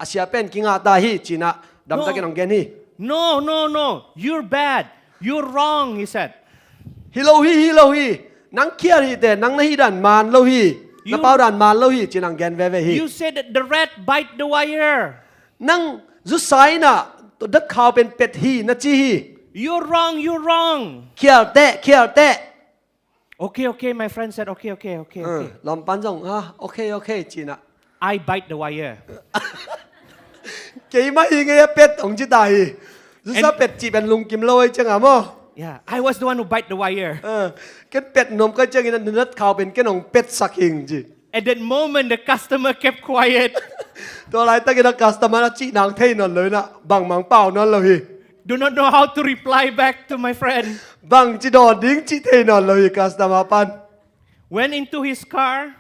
a sia pen kingah ta hi ci-in ah damtakin hong gen hi. "No, no, no. You're bad. You're wrong," he said. "Hi lo hi, hi lo hi. Nang khial hi teh, nang na hih dan man lo hi. Na pau dan man lo hi," ci-in hong gen veve hi. "You said that the rat bite the wire." "Nang zusa in ah datkhau pen pet hi na ci hi." "You're wrong, you're wrong." "Khial teh, khial teh." "Okay, okay," my friend said, "Okay, okay, okay, okay." Lawmpa in zong, "Ah, okay, okay," ci-in ah. "I bite the wire." "Keimah hi ngei a pet," hong ci ta hi. Zusa pet cih pen lungkim lo ahi ciangah maw. "Yeah, I was the one who bite the wire." Ah, "Ken pet nuam ka hih ciangin ah na datkhau pen ken hong petsak ing," ci. At that moment, the customer kept quiet. Tua laitakin ah customer in ah cih nang thei nawn lo in ah, bangmah pau nawn lo hi. Do not know how to reply back to my friend. Bangci dawn ding cih thei nawn lo hi customer pa in. Went into his car.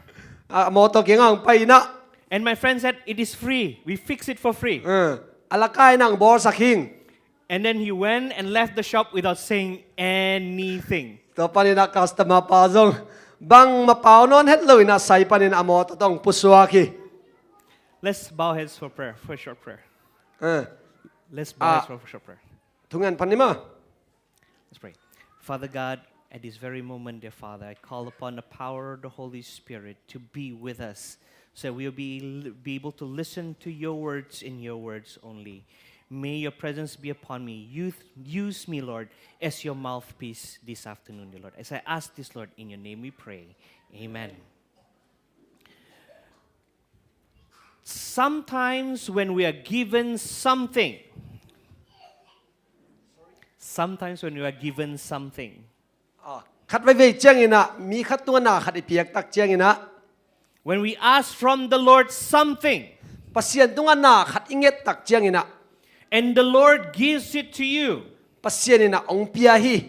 Ah, mawtaw kiangah hong pai in ah. And my friend said, "It is free. We fix it for free." Uh, a lakai nang bawlsak hing. And then he went and left the shop without saying anything. Tua panin a customer pa zong bang mapau nawn het lo in a sai panin a mawtaw tawh pusuak hi. Let's bow heads for prayer, for a short prayer. Uh, Let's bow Ah. heads for a short prayer. Thungen pan ni maw. Let's pray. Father God, at this very moment, dear Father, I call upon the power of the Holy Spirit to be with us, so we'll be, be able to listen to your words and your words only. May your presence be upon me. Use, use me, Lord, as your mouthpiece this afternoon, dear Lord. As I ask this, Lord, in your name we pray. Amen. Sometimes when we are given something, sometimes when we are given something, Ah, khat veivei ciangin a, mi khat tungah na khat i piak tak ciangin a, when we ask from the Lord something, Pasian tungah na khat i nget tak ciangin a, and the Lord gives it to you, Pasian in a hong pia hi.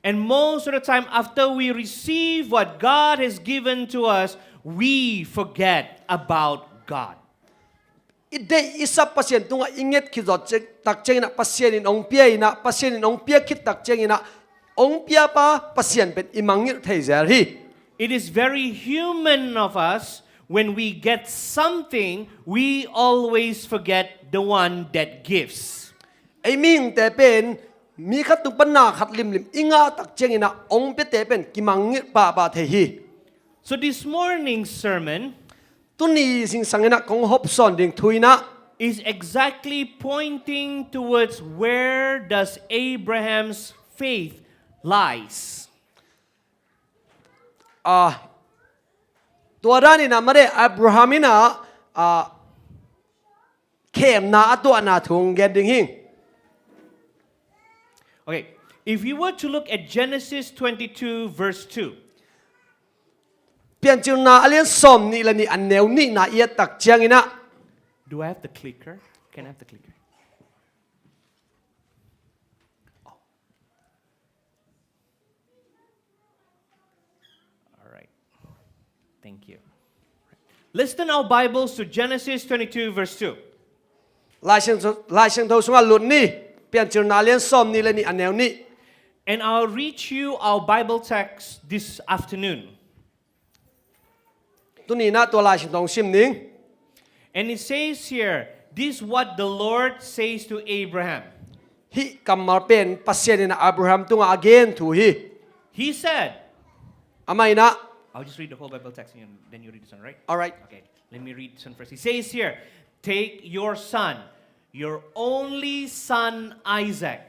And most of the time, after we receive what God has given to us, we forget about God. I deih i sap Pasian tungah i nget khit zawh ciang, tak ciangin a Pasian in hong pia in a, Pasian in hong pia khit tak ciangin a, hong pia pa Pasian pen i mangngilh thei zel hi. It is very human of us, when we get something, we always forget the one that gives. Ei mihingte pen mi khat tung pan na khat limlim i ngah tak ciangin a, hong piate pen kimangngilh pahpah thei hi. So this morning's sermon Tuni zingsang in a kong hopsawn ding thu in a, is exactly pointing towards where does Abraham's faith lies. ah, tua dan in a made Abraham in a, ah, khemna a tuahna thu hong gen ding hing. Okay, if you were to look at Genesis twenty-two, verse two. Piancilna a lian sawm nih le nih a neu nihna i et tak ciangin a, Do I have the clicker? Can I have the clicker? Oh. All right. Thank you. Let's turn our Bibles to Genesis twenty-two, verse two. Lai Siangtho, Lai Siangtho sungah lut ni. Piancilna a lian sawm nih le nih a neu nih. And I'll read you our Bible text this afternoon. Tuni in a tua Lai Siangtho hong sim ning. And it says here, this is what the Lord says to Abraham. Hih kammal pen Pasian in a Abraham tungah a gen thu hi. He said, Amah in a, I'll just read the whole Bible text and then you read this one, right? Alright. Okay, let me read this one first. He says here, take your son, your only son Isaac,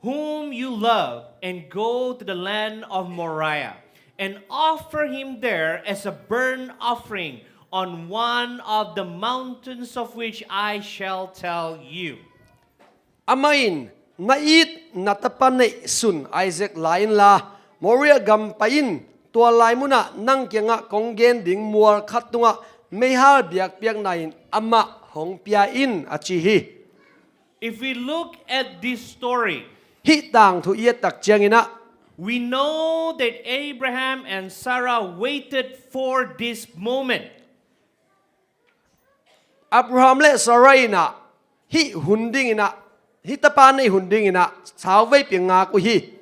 whom you love, and go to the land of Moriah, and offer him there as a burnt offering on one of the mountains of which I shall tell you. Amah in, na it na tapa neihsun Isaac la inla, Moriah gam pai in, tua lai munah nang kiangah kong gen ding mual khat tungah meihal biakpiakna in amah hong pia in, a ci hi. If we look at this story, Hih tangthu i et tak ciangin a, we know that Abraham and Sarah waited for this moment. Abraham le Sarah in a, hih hun ding in a, hih tapa neih hun ding in a, sauveipi ngak uh hi.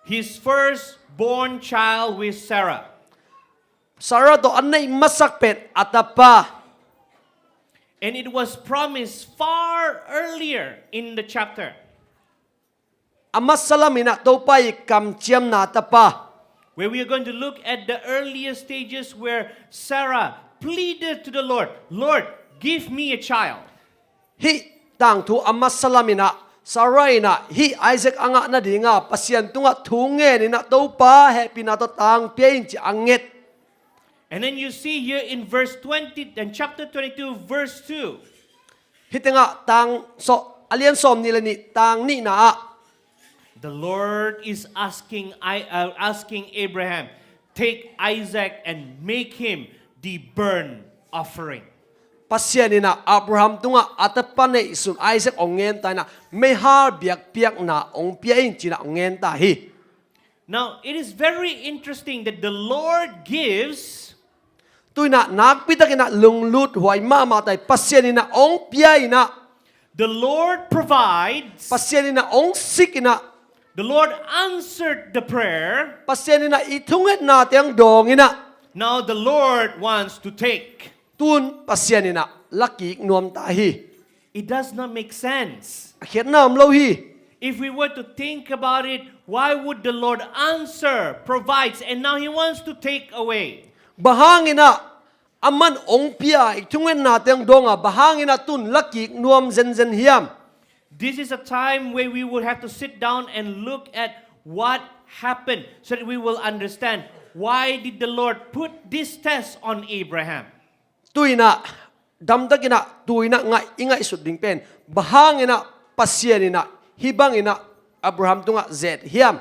His firstborn child with Sarah. Sarah tawh a neih masak pen a tapa. And it was promised far earlier in the chapter, A masa lam in a Topa i kamciamna tapa. where we are going to look at the earlier stages where Sarah pleaded to the Lord, "Lord, give me a child." Hih tangthu a masa lam in a, Sarah in a, hih Isaac a ngah nadinga Pasian tungah thu ngen in a, Topa hehpihna tawh tang pia in, ci a nget. And then you see here in verse twenty, in chapter twenty-two, verse two. Hih tengah tang sawm, a lian sawm nih le nih, tang nihna ah, The Lord is asking, I, uh, asking Abraham, "Take Isaac and make him the burnt offering." Pasian in a Abraham tungah a tapa neihsun Isaac hong ngen ta in a, meihal biakpiakna hong pia in, ci in a hong ngen ta hi. Now, it is very interesting that the Lord gives, Tu-in ah nakpi takin ah lunglut huai mahmah ta hi. Pasian in ah hong pia in ah, The Lord provides. Pasian in ah hong sik in ah, The Lord answered the prayer. Pasian in ah i thungetnate hong dawng in ah, Now the Lord wants to take. Tun Pasian in ah la kik nuam ta hi. It does not make sense. A khiatna om lo hi. If we were to think about it, why would the Lord answer, provides, and now he wants to take away? Bang hangin ah aman hong pia, i thungetnate hong dawng a, bang hangin ah tun la kik nuam zenzen hiam? This is a time where we would have to sit down and look at what happened so that we will understand why did the Lord put this test on Abraham. Tu-in ah damtakin ah tu-in ah ngaih, i ngaihsut ding pen, bang hangin ah Pasian in ah hih bangin ah Abraham tungah zet hiam?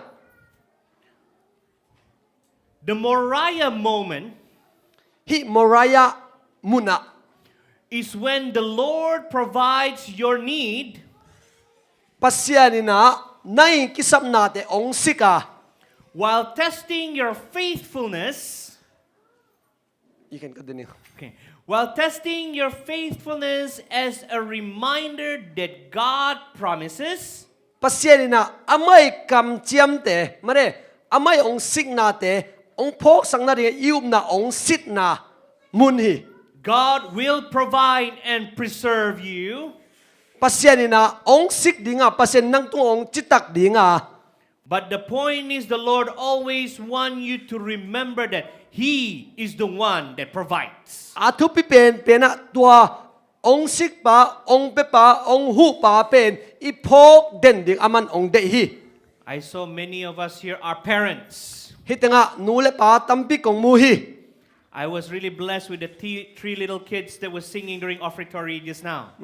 The Moriah moment Hih Moriah mun ah is when the Lord provides your need, Pasian in ah na i kisapnate hong sik a, while testing your faithfulness. You can continue. Okay. While testing your faithfulness as a reminder that God promises. Pasian in ah amah i kamciamte, mare, amah i hong siknate hong phawksak nading, i upna hong sitna mun hi. God will provide and preserve you. Pasian in ah hong sik ding a, Pasian nang tungah hong citak ding a. But the point is, the Lord always want you to remember that He is the one that provides. A thupi penpen ah tua hong sikpa, hong pepa, hong huhpa pen i phawk den ding aman hong deih hi. I saw many of us here are parents. Hih tengah nu le pa tampi kong mu hi. I was really blessed with the th- three little kids that were singing during offertory just now.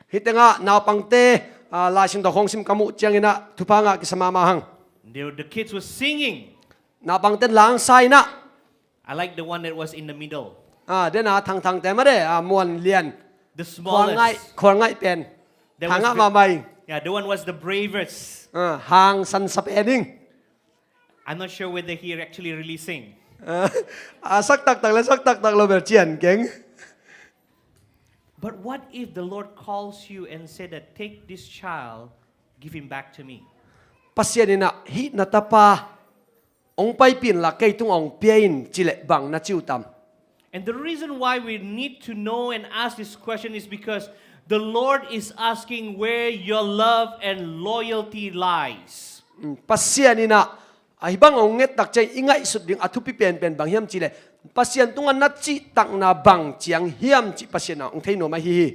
Hih tengah naupangte, ah, Lai Siangtho khawng sim ka muh ciangin ah thupha ngah kisa mahmah hang. They were, the kids were singing. Naupangte langsa in ah. I like the one that was in the middle. Ah, den a thangthangte mah de, ah, muan lian. The smallest. Khual ngaih, khual ngaih pen. That was thangah the, mahmah ing. Yeah, the one was the bravest. Ah, hangsansa pen ing. I'm not sure whether he actually really sing. Ah, ah, sak taktak le sak taktak lo bel cian keng. But what if the Lord calls you and said that, "Take this child, give him back to me"? Pasian in ah hih na tapa hong paipih inla kei tungah hong pia in ci leh bang na ci uh tam? And the reason why we need to know and ask this question is because the Lord is asking where your love and loyalty lies. Mm, Pasian in ah, ah, hih bang hong nget tak ciang i ngaihsut ding a thupi penpen bang hiam ci leh, Pasian tungah na cihtakna bang ciang hiam cih Pasian in ah hong thei nuam ahi hi.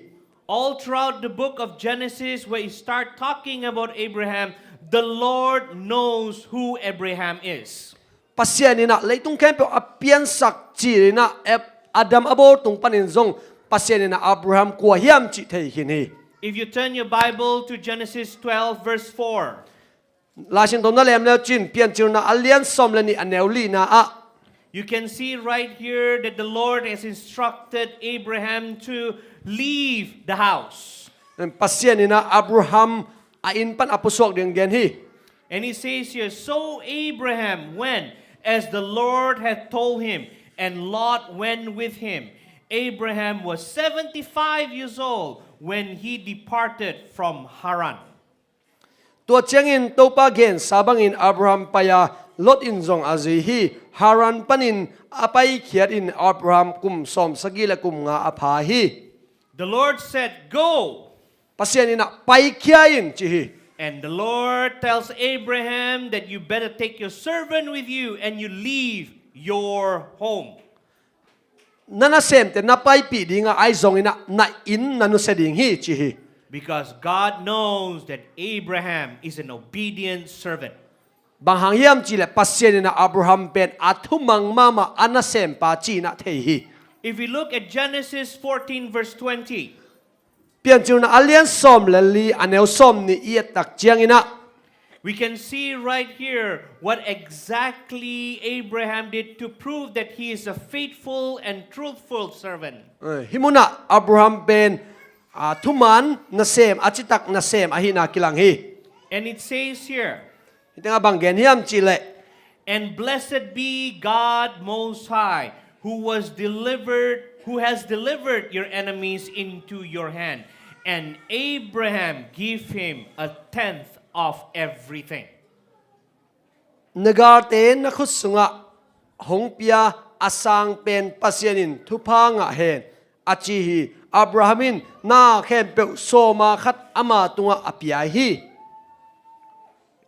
All throughout the book of Genesis, where it start talking about Abraham, the Lord knows who Abraham is. Pasian in ah leitung khempeuh a piansak cil in ah, Ab-, Adam a bawl tung panin zong Pasian in ah Abraham kua hiam cih thei khin hi. If you turn your Bible to Genesis twelve, verse four, Lai Siangtho na lem le uh cin, Piancilna a lian sawm le nih a neu lina ah, you can see right here that the Lord has instructed Abraham to leave the house. Pasian in ah Abraham a inn pan a pusuak ding gen hi. And he says here, "So Abraham went as the Lord had told him, and Lot went with him. Abraham was seventy-five years old when he departed from Haran." Tua ciangin Topa gensa bangin Abraham pai a, Lot in zong a zui hi. Haran panin a paikhiat in Abraham kum sawmsagih le kum nga a pha hi. The Lord said, "Go." Pasian in ah, "Paikhia in," ci hi. And the Lord tells Abraham that you better take your servant with you and you leave your home. Na nasemte na paipih ding a, ahi zongin ah na inn na nusia ding hi, ci hi. Because God knows that Abraham is an obedient servant. Bang hang hiam cih leh Pasian in ah Abraham pen a thumang mahmah a nasempa ci-in ah thei hi. If we look at Genesis fourteen verse twenty, Piancilna a lian sawm le li a neu sawm nih i et tak ciangin ah, we can see right here what exactly Abraham did to prove that he is a faithful and truthful servant. Eh, hih munah Abraham pen, ah, thuman nasem, a citak nasem ahihna kilang hi. And it says here, Hih tengah bang gen hiam cih leh, "And blessed be God Most High, who was delivered, who has delivered your enemies into your hand. And Abraham gave him a tenth of everything. Na galte na khut sungah hong pia a sang pen Pasian in thupha ngah hen, a ci hi. Abraham in na khempeuh sawma khat ama tungah a pia hi.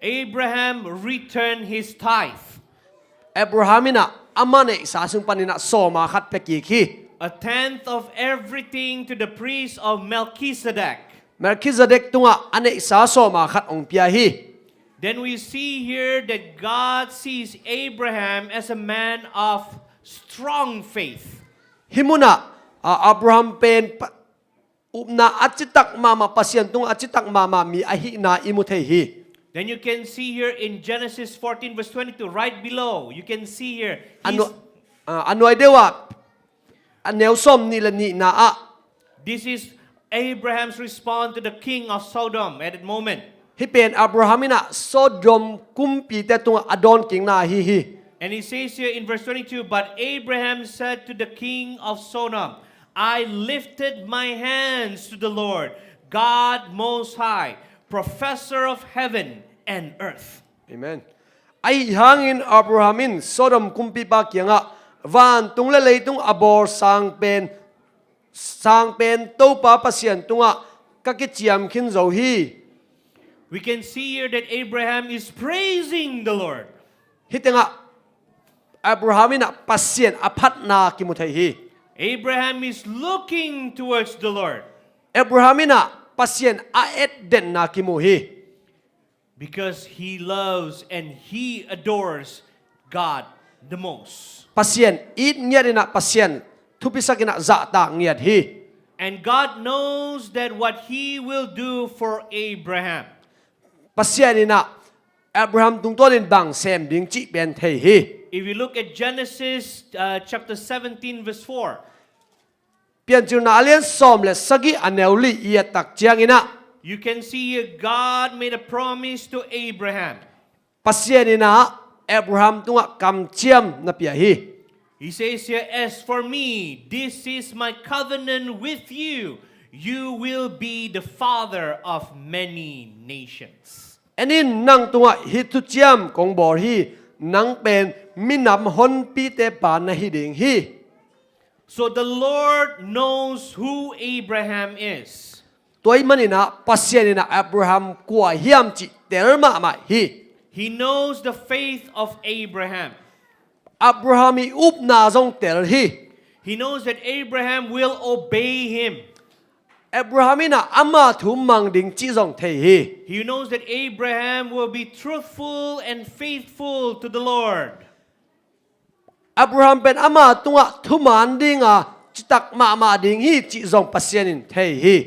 Abraham returned his tithe. Abraham in ah ama neihsa sung panin ah sawma khat pia kik hi. A tenth of everything to the priest of Melchizedek. Melchizedek tungah a neihsa sawma khat hong pia hi. Then we see here that God sees Abraham as a man of strong faith. Hih munah, ah, Abraham pen pa- upna a citak mahmah, Pasian tungah a citak mahmah mi ahihna i mu thei hi. Then you can see here in Genesis fourteen verse twenty-two, right below, you can see here, a nu-, he's ah, a nuai deuh ah, a neu sawm nih le nihna ah, this is Abraham's response to the king of Sodom at that moment. Hih pen Abraham in ah Sodom kumpite tungah a dawnkikna ahi hi. And he says here in verse twenty-two, "But Abraham said to the king of Sodom, I lifted my hands to the Lord, God Most High, professor of heaven and earth." Amen. Ahi hangin Abraham in Sodom kumpipa kiangah, vantung le leitung a bawl sang pen, sang pen Topa Pasian tungah ka kiciam khin zo hi. We can see here that Abraham is praising the Lord. Hih tengah Abraham in ah Pasian a phatna kimu thei hi. Abraham is looking towards the Lord. Abraham in ah Pasian a etdenna kimu hi. Because he loves and he adores God the most. Pasian it ngiat in ah, Pasian thupisak in ah zahtak ngiat hi. And God knows that what he will do for Abraham. Pasian in ah Abraham tungtawnin bang sem ding cih pen thei hi. If you look at Genesis, uh, chapter seventeen, verse four, Piancilna a lian sawm le sagih a neu li i et tak ciangin ah, you can see here God made a promise to Abraham. Pasian in ah Abraham tungah kamciam na pia hi. He says here, "As for me, this is my covenant with you. You will be the father of many nations." En in, nang tungah hih thuciam kong bawl hi, nang pen minam honpite pa na hi ding hi. So the Lord knows who Abraham is. Tua ahih manin ah Pasian in ah Abraham kua hiam cih tel mahmah hi. He knows the faith of Abraham. Abraham i upna zong tel hi. He knows that Abraham will obey him. Abraham in ah ama thu mang ding cih zong thei hi. He knows that Abraham will be truthful and faithful to the Lord. Abraham pen ama tungah thuman dinga citak mahmah ding hi cih zong Pasian in thei hi.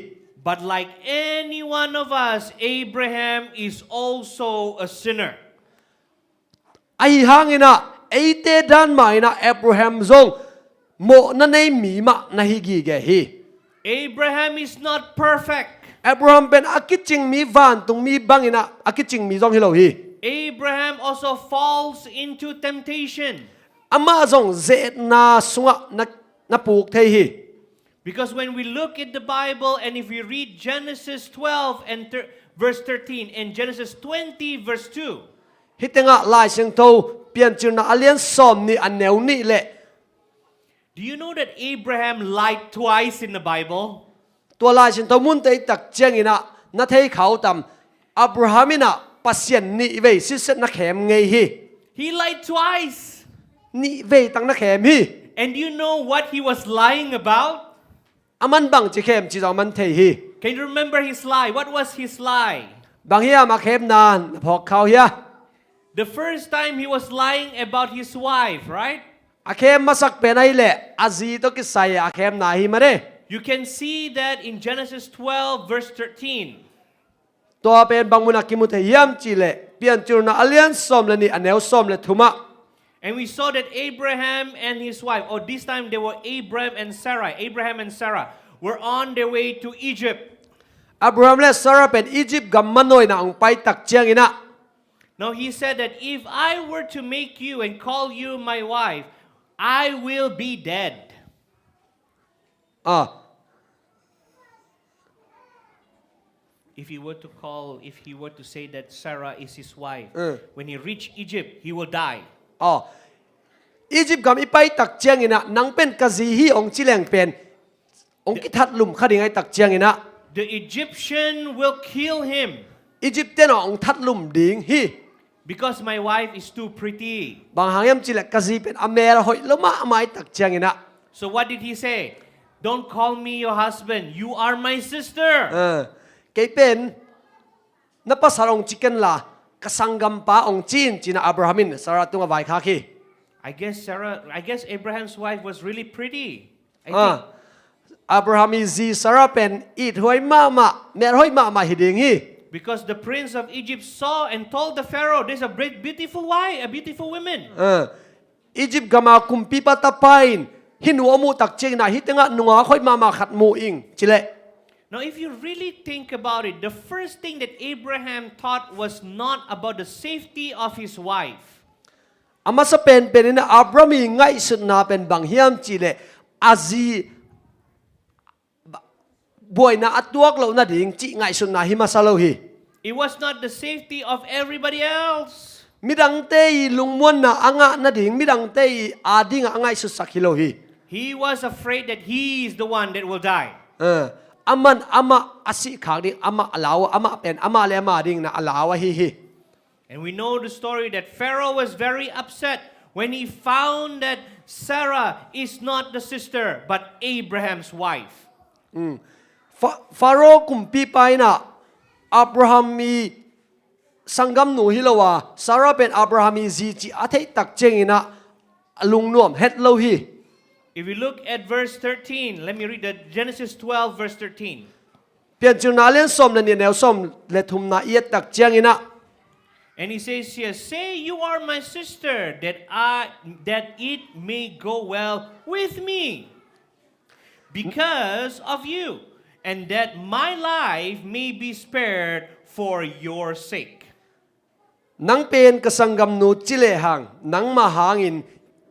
But like any one of us, Abraham is also a sinner. Ahi hangin ah eite dan mah in ah Abraham zong mawhna nei mi mah na hi gige hi. Abraham is not perfect. Abraham pen a kicing mi, vantung mi bangin ah a kicing mi zong hi lo hi. Abraham also falls into temptation. Amah zong ze-etna sungah na, na puk thei hi. Because when we look at the Bible and if we read Genesis twelve and thir-, verse thirteen and Genesis twenty verse two, hih tengah Lai Siangtho Piancilna a lian sawm nih a neu nih le, do you know that Abraham lied twice in the Bible? Tua Lai Siangtho munte i et tak ciangin ah na thei kha uh tam? Abraham in ah Pasian nih vei sitset na khem ngei hi. He lied twice. Nih vei tak na khem hi. And do you know what he was lying about? Aman bangci khem cih zong aman thei hi. Can you remember his lie? What was his lie? Bang hiam a khemna, na phawk kha uh hia? The first time he was lying about his wife, right? A khem masak pen ahih leh a zi tawh kisai a khemna ahi mah e. You can see that in Genesis twelve verse thirteen. Tua pen bang munah kimu thei hiam cih leh Piancilna a lian sawm le nih a neu sawm le thumah. And we saw that Abraham and his wife, or this time they were Abraham and Sarah, Abraham and Sarah were on their way to Egypt. Abraham le Sarah pen Egypt gam manawina hong pai tak ciangin ah. Now he said that, "If I were to make you and call you my wife, I will be dead. Ah, If he were to call, if he were to say that Sarah is his wife, Mm. when he reached Egypt, he will die. Oh. Egypt gam i pai tak ciangin ah, nang pen ka zi hi ong ci leng pen, ong kithat lum kha ding ai tak ciangin ah, The Egyptian will kill him Egypt ten ong that lum ding hi. because my wife is too pretty. Bang hang hiam cih leh ka zi pen a mel hoih lo mahmah ai tak ciangin ah. So what did he say? "Don't call me your husband. You are my sister." Ah, kei pen na pasal ong ci ken la, ka sanggampa ong ci in, ci-in ah Abraham in Sarah tungah vaikhak hi. I guess Sarah, I guess Abraham's wife was really pretty. I Ah, think. Abraham i zi Sarah pen it hoih mahmah, mel hoih mahmah hi ding hi. Because the prince of Egypt saw and told the Pharaoh, "There's a great beautiful wife, a beautiful woman." Ah, Egypt gama kumpipa tapa in hih nu a muh tak ciangin ah, hih tengah nungak hoih mahmah khat mu ing, ci leh. Now, if you really think about it, the first thing that Abraham thought was not about the safety of his wife. A masa penpen in ah Abraham i ngaihsutna pen bang hiam cih leh, a zi buaina a tuak loh nading cih ngaihsutna hi masa lo hi. It was not the safety of everybody else. Midangte i lungmuanna a ngah nading, midangte i ading ah a ngaihsutsak hi lo hi. He was afraid that he is the one that will die. Ah, aman amah a sih khak ding, amah a lau, amah pen, amah le amah ding na a lau ahi hi. And we know the story that Pharaoh was very upset when he found that Sarah is not the sister, but Abraham's wife. Fa-, Pharaoh kumpipa in ah Abraham i sanggamnu hi lo a, Sarah pen Abraham i zi cih a theih tak ciangin ah a lungnuam het lo hi. If we look at verse thirteen, let me read the Genesis twelve, verse thirteen. Piancilna a lian sawm le nih, a neu sawm le thumna i et tak ciangin ah. And he says here, "Say you are my sister, that I, that it may go well with me because of you, and that my life may be spared for your sake." Nang pen ka sanggamnu ci lehang, nangmah hangin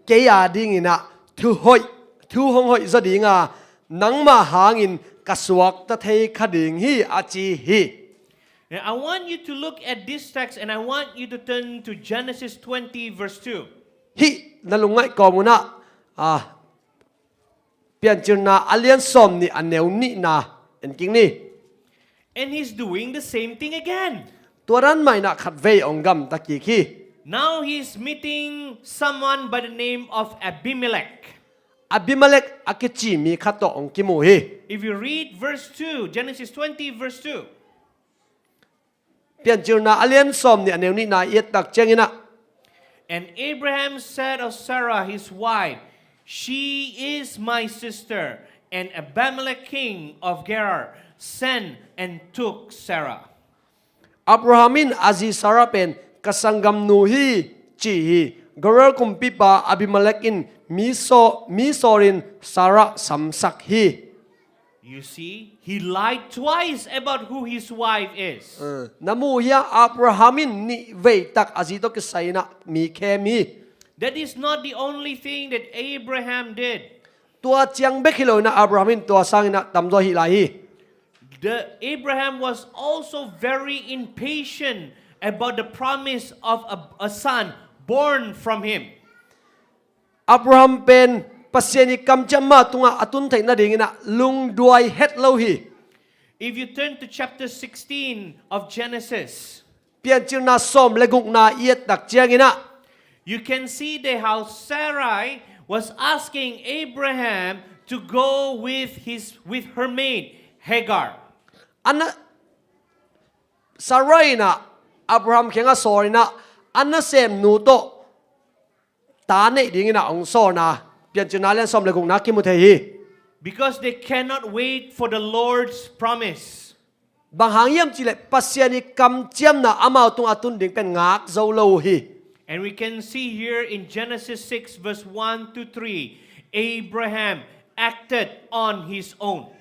kei a dingin ah thu hoih, thu hong hoih zaw ding a, nangmah hangin ka suakta thei kha ding hi, a ci hi. Now, I want you to look at this text and I want you to turn to Genesis twenty, verse two. Hih na lungngaih kawm un ah, ah, Piancilna a lian sawm nih, a neu nihna en kik ni. And he's doing the same thing again. Tua dan mah in ah khatvei ong gamta kik hi. Now he's meeting someone by the name of Abimelech. Abimelech a kici mi khat tawh ong kimu hi. If you read verse two, Genesis twenty, verse two. Piancilna a lian sawm nih, a neu nihna i et tak ciangin ah. And Abraham said of Sarah his wife, "She is my sister." And Abimelech king of Gerar sent and took Sarah. Abraham in a zi Sarah pen ka sanggamnu hi, ci hi. Gerar kumpipa Abimelech in mi saw, mi sawlin Sarah samsak hi. You see, he lied twice about who his wife is. Na mu hia, Abraham in nih vei tak a zi tawh kisai in ah mi khem hi. That is not the only thing that Abraham did. Tua ciang bek hi lo in ah Abraham in tua sang in ah tamzaw hi lai hi. The Abraham was also very impatient about the promise of a, a son born from him. Abraham pen Pasian i kamciam ama tungah a tun theih nadingin ah lungduai het lo hi. If you turn to chapter sixteen of Genesis, Piancilna sawm le gukna i et tak ciangin ah, you can see there how Sarai was asking Abraham to go with his, with her maid Hagar. A na, Sarai in ah Abraham kiangah sawl in ah a nasemnu tawh ta neih dingin ah hong sawlna Piancilna lian sawm le gukna kimu thei hi. Because they cannot wait for the Lord's promise. Bang hang hiam cih leh Pasian i kamciamna amau tungah tun ding pen ngak zo lo uh hi. And we can see here in Genesis six, verse one to three, Abraham acted on his own.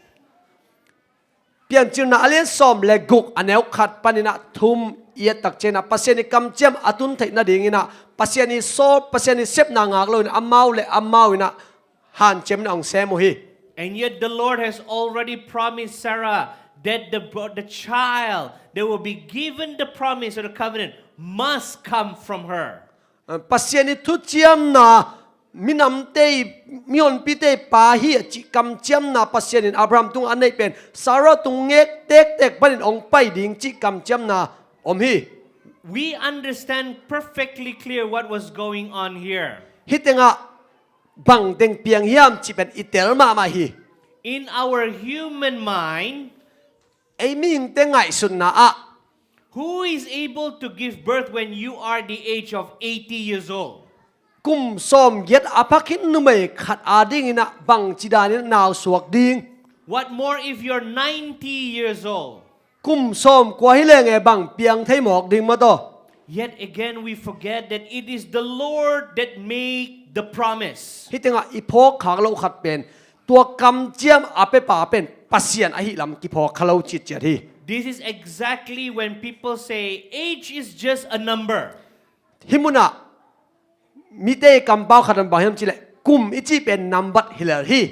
Piancilna a lian sawm le guk, a neu khat panin ah thum i et tak ciangin ah Pasian i kamciam a tun theih nadingin ah Pasian i sawl, Pasian i sepna ngak loin amau le amau in ah hanciam in ah hong sem uh hi. And yet the Lord has already promised Sarah that the, the child that will be given the promise of the covenant must come from her. Pasian i thuciamna, minamte i, mihonpite i pa hi a cih kamciamna Pasian in Abraham tungah a neih pen Sarah tung ngek tektek panin hong pai ding cih kamciamna om hi. We understand perfectly clear what was going on here. Hih tengah bang teng piang hiam cih pen i tel mahmah hi. In our human mind, ei mihingte ngaihsutna ah, who is able to give birth when you are the age of eighty years old? Kum sawmgiat a pha khin numei khat adingin ah bangci danin nau suak ding? What more if you're ninety years old? Kum sawmkua hi leng e bang piang thei mawk ding maw taw? Yet again we forget that it is the Lord that make the promise. Hih tengah i phawk khak loh khat pen tua kamciam a pepa pen Pasian ahih lam kiphawk kha lo citciat hi. This is exactly when people say age is just a number. Hih munah mite i kampau khat an bang hiam cih leh kum i cih pen nambat hi lel hi.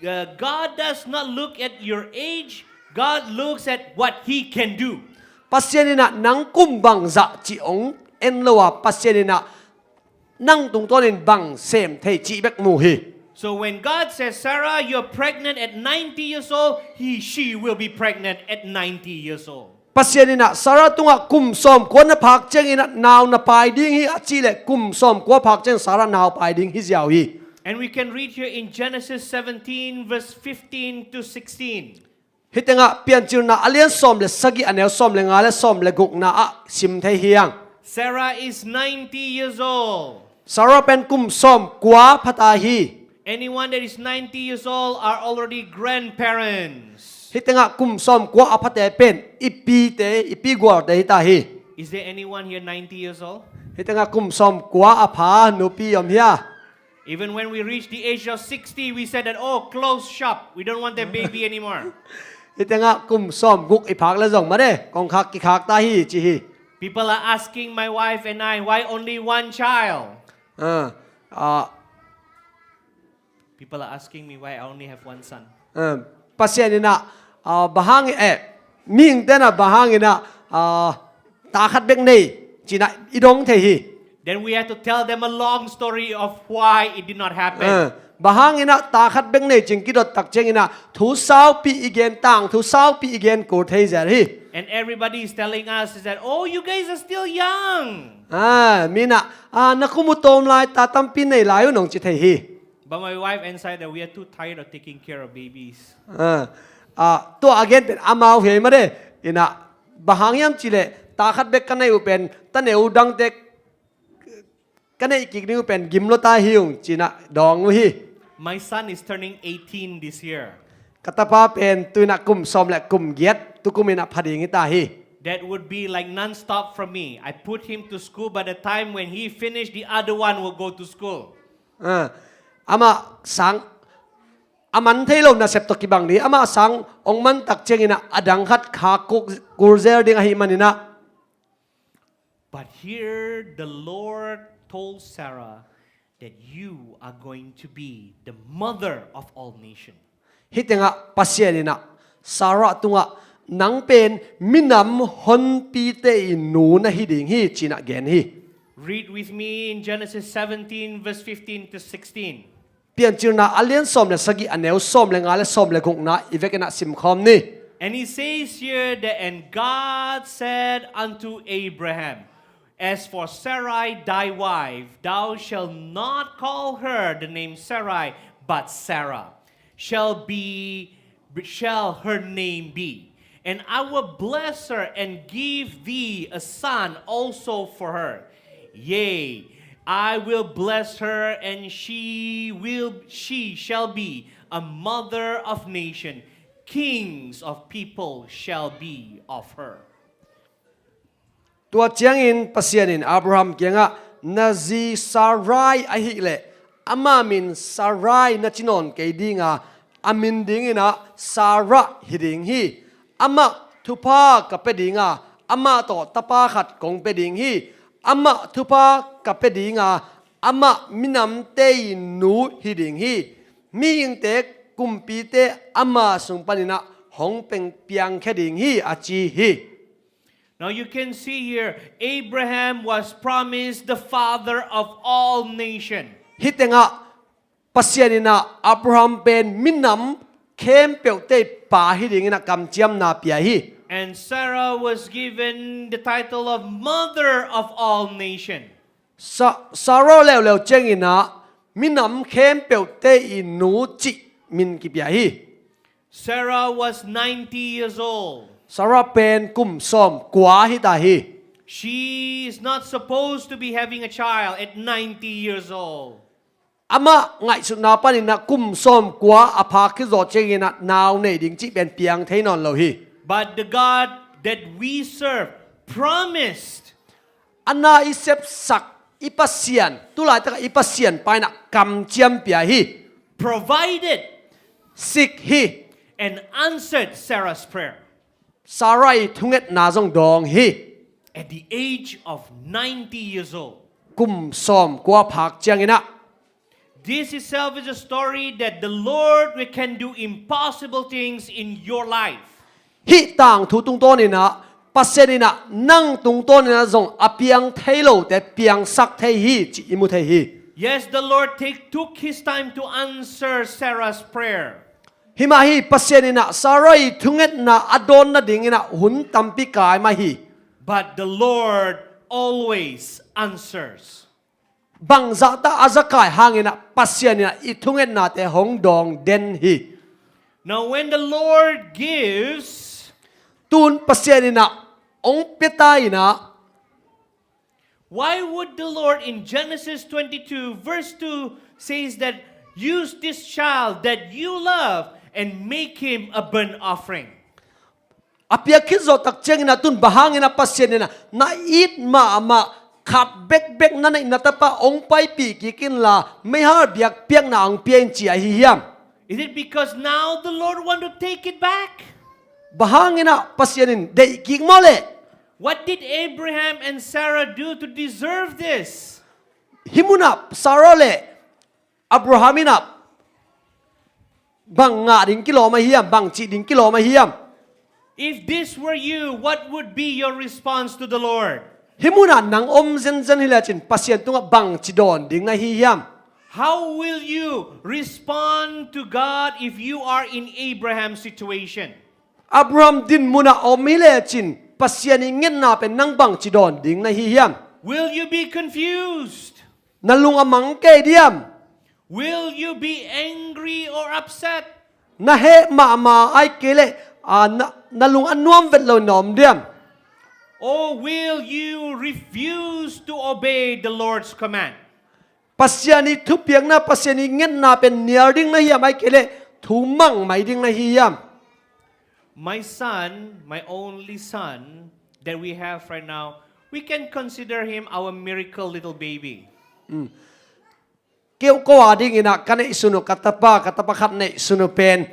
Uh, God does not look at your age. God looks at what He can do. Pasian in ah nang kum bangzah cih hong en lo a, Pasian in ah nang tungtawnin bang sem thei cih bek mu hi. So when God says, "Sarah, you're pregnant at ninety years old," he, she will be pregnant at ninety years old. Pasian in ah Sarah tungah kum sawmkua na phak ciangin ah nau na pai ding hi a cih leh kum sawmkua phak ciangin Sarah nau pai ding hi ziau hi. And we can read here in Genesis seventeen, verse fifteen to sixteen. Hih tengah Piancilna a lian sawm le sagih a neu sawm le nga le sawm le gukna ah sim thei hi hang. Sarah is ninety years old. Sarah pen kum sawmkua pha ta hi. Anyone that is ninety years old are already grandparents. Hih tengah kum sawmkua a phate pen i pite, i pi gualte hi ta hi. Is there anyone here ninety years old? Hih tengah kum sawmkua a pha nupi om hia? Even when we reach the age of sixty, we said that, "Oh, close shop. We don't want that baby anymore." Hih tengah kum sawmguk i phak le zong mah de, kongkhak kikhak ta hi ci hi. People are asking my wife and I, "Why only one child?" Ah, ah. People are asking me why I only have one son. Ah, Pasian in ah, ah, bang hang, eh, mihingte in ah bang hangin ah, ah, ta khat bek nei ci-in ah i dong thei hi. Then we have to tell them a long story of why it did not happen. Ah, bang hangin ah ta khat bek nei ci-in kidot tak ciangin ah thu saupi i gen, tangthu saupi i gen kul thei zel hi. And everybody is telling us is that, "Oh, you guys are still young." Ah, mi in ah, ah, na kum uh tawm lai, ta tampi nei lai uh, nong ci thei hi. But my wife answered that we are too tired of taking care of babies. Ah, ah, tua a gen pen amau hi mah de. In ah, bang hang hiam cih leh, ta khat bek ka nei uh pen, ta neu dangte ka neih kik ding uh pen gim lua ta hi ung ci-in ah dawng uh hi. My son is turning eighteen this year. Ka tapa pen tu-in ah kum sawm le kum giat, tukum in ah pha ding hi ta hi. That would be like non-stop from me. I put him to school, by the time when he finish, the other one will go to school. Ah, amah sang, a man thei lo nasep tawh kibang ding, amah sang hong man tak ciangin ah a dang khat khak kul zel ding ahih manin ah. But here the Lord told Sarah that you are going to be the mother of all nation. Hih tengah Pasian in ah Sarah tungah, "Nang pen minam honpite i nu na hi ding hi," ci-in ah gen hi. Read with me in Genesis seventeen, verse fifteen to sixteen. Piancilna a lian sawm le sagih a neu sawm le nga le sawm le gukna i vekin ah simkhawm ni. And he says here that, "And God said unto Abraham, As for Sarai thy wife, thou shalt not call her the name Sarai, but Sarah shall be, shall her name be. And I will bless her and give thee a son also for her. Yea, I will bless her, and she will, she shall be a mother of nation. Kings of people shall be of her." Tua ciangin Pasian in Abraham kiangah, "Na zi Sarai ahih leh, ama min Sarai na ci nawn kei ding a, a min dingin ah Sarah hi ding hi. Amah thupha ka pia ding a, amah tawh tapa khat kong pia ding hi. Amah thupha ka pia ding a, amah minamte' nu hi ding hi. Mihingte kumpite ama sung panin ah hong peng piangkhia ding hi, a ci hi. Now you can see here, Abraham was promised the father of all nation. Hih tengah Pasian in ah Abraham pen minam khempeuhte' pa hi dingin ah kamciamna pia hi. And Sarah was given the title of mother of all nation. Sa- Sarah leuleu ciangin ah minam khempeuhte' nu cih min kipia hi. Sarah was ninety years old. Sarah pen kum sawmkua hi ta hi. She is not supposed to be having a child at ninety years old. Amah ngaihsutna panin ah kum sawmkua a phak khit zawh ciangin ah nau nei ding cih pen piang thei nawn lo hi. But the God that we serve promised, A na i sepsak i Pasian, tu laitak ah i Pasian pa in ah kamciam pia hi. provided, Sik hi. and answered Sarah's prayer. Sarah' thungetna zong dawng hi. At the age of ninety years old. Kum sawmkua phak ciangin ah. This itself is a story that the Lord can do impossible things in your life. Hih tangthu tungtawnin ah Pasian in ah nang tungtawnin ah zong a piang thei lote piangsak thei hi cih i mu thei hi. Yes, the Lord take, took his time to answer Sarah's prayer. Hi mah hi, Pasian in ah Sarah' thungetna a dawn nadingin ah hun tampi kai mah hi. But the Lord always answers. Bangzah tah a za kai hangin ah Pasian in ah i thungetnate hong dawng den hi. Now, when the Lord gives, Tun Pasian in ah hong pia ta in ah, why would the Lord in Genesis twenty-two, verse two says that, "Use this child that you love and make him a burnt offering"? A piak khit zawh tak ciangin ah tun bang hangin ah Pasian in ah na it mahmah, khap bekbek na neih na tapa hong paipih kik inla meihal biakpiakna hong pia in ci ahi hiam? Is it because now the Lord want to take it back? Bang hangin ah Pasian in deih kik mawh leh? What did Abraham and Sarah do to deserve this? Hih munah Sarah le Abraham in ah bang ngah ding kilawm ahi hiam, bang cih ding kilawm ahi hiam? If this were you, what would be your response to the Lord? Hih munah nang om zenzen hi lecin Pasian tungah bang ci dawn ding na hi hiam? How will you respond to God if you are in Abraham's situation? Abraham din munah om hi lecin Pasian i ngetna pen nang bang ci dawn ding na hi hiam? Will you be confused? Na lung a mang kei diam? Will you be angry or upset? Na heh mahmah ai kei leh, ah, na, na lung a nuam vet lo na om diam? Or will you refuse to obey the Lord's command? Pasian i thupiakna, Pasian i ngetna pen nial ding na hiam ai kei leh thu mang mai ding na hi hiam? My son, my only son that we have right now, we can consider him our miracle little baby. Keu ko a dingin ah ka neihsun uh, ka tapa, ka tapa khat neihsun uh pen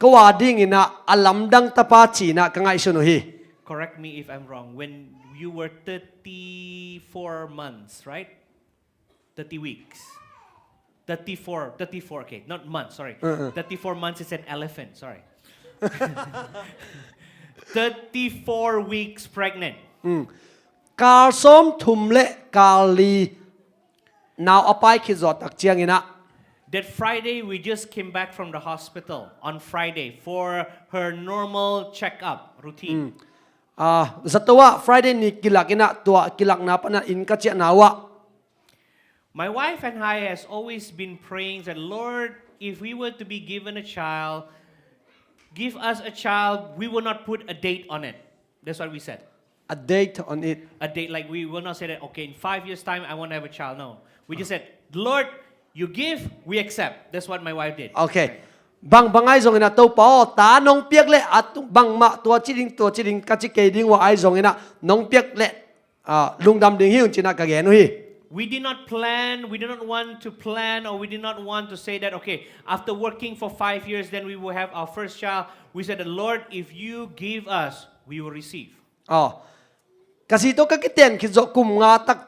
ko a dingin ah a lamdang tapa ci-in ah ka ngaihsun uh hi. Correct me if I'm wrong. When you were thirty-four months, right? thirty weeks. thirty-four, thirty-four, okay, not months, sorry. Uh-uh. thirty-four months is an elephant, sorry. thirty-four weeks pregnant. Kal sawmthum le kal li nau a pai khit zawh tak ciangin ah, That Friday, we just came back from the hospital on Friday for her normal checkup routine. Ah, zato ah Friday ni kilak in ah, tua kilakna pan ah inn ka ciahna uh ah, My wife and I has always been praying that, "Lord, if we were to be given a child, give us a child. We will not put a date on it." That's what we said. A date on it. A date, like, we will not say that, "Okay, in five years' time, I want to have a child." No. We just said, "Lord, you give, we accept." That's what my wife did. Okay. Bang bang ai zongin ah, Topa aw, ta nong piak leh a tu- bangmah tua ci ding, tua ci ding ka ci kei ding uh ah, ai zongin ah nong piak leh, ah, lungdam ding hi ung ci-in ah ka gen uh hi. We did not plan, we did not want to plan, or we did not want to say that, "Okay, after working for five years, then we will have our first child." We said that, "Lord, if you give us, we will receive." Aw, Ka zi tawh ka kiten khit zawh kum nga tak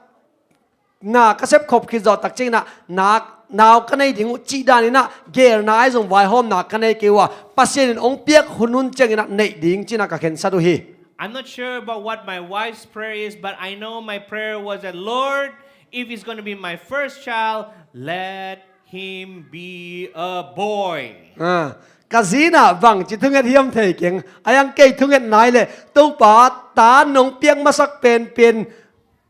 na ka sep khop khit zawh tak ciangin ah, nak nau ka nei ding uh cih danin ah, geelna ahi zong vaihawmna ka nei kei uh a, Pasian in hong piak hun hun ciangin ah neih ding ci-in ah ka khensat uh hi. I'm not sure about what my wife's prayer is, but I know my prayer was that, "Lord, if he's gonna be my first child, let him be a boy." Ah, ka zi in ah bangci thunget hiam thei keng. A iang kei thunget nai leh, Topa, ta nong piak masak penpen,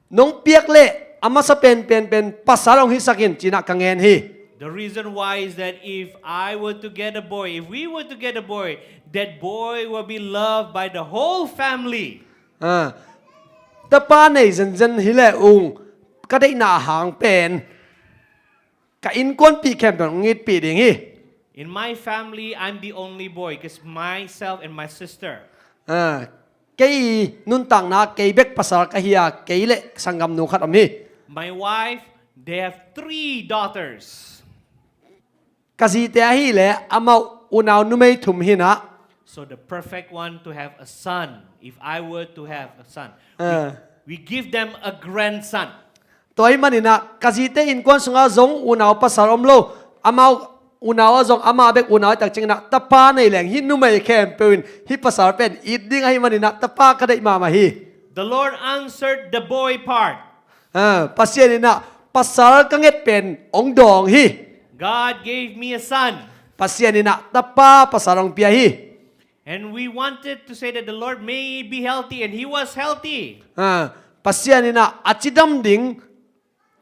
nong piak leh a masa penpen pen pasal hong hisak in ci-in ah ka ngen hi. The reason why is that if I were to get a boy, if we were to get a boy, that boy will be loved by the whole family. Ah, tapa nei zenzen hi leh ung, ka deihna hang pen ka innkuanpih khempeuh hong itpih ding hi. In my family, I'm the only boy, 'cause myself and my sister. Ah, kei nuntakna kei bek pasal ka hi a, kei leh sanggamnu khat om hi. My wife, they have three daughters. Ka zite ahih leh amau unau numei thum hi-in ah. So the perfect one to have a son, if I were to have a son. We, Ah. we give them a grandson. Tua ahih manin ah, ka zite innkuan sungah zong unau pasal om lo. Amau unau ah zong amah bek unau ahih tak ciangin ah, tapa nei leng hih numei khempeuh in hih pasal pen it ding ahih manin ah, tapa ka deih mahmah hi. The Lord answered the boy part. Ah, Pasian in ah pasal ka nget pen hong dawng hi. God gave me a son. Pasian in ah tapa pasal hong pia hi. And we wanted to say that the Lord may be healthy, and he was healthy. Ah, Pasian in ah a cidam ding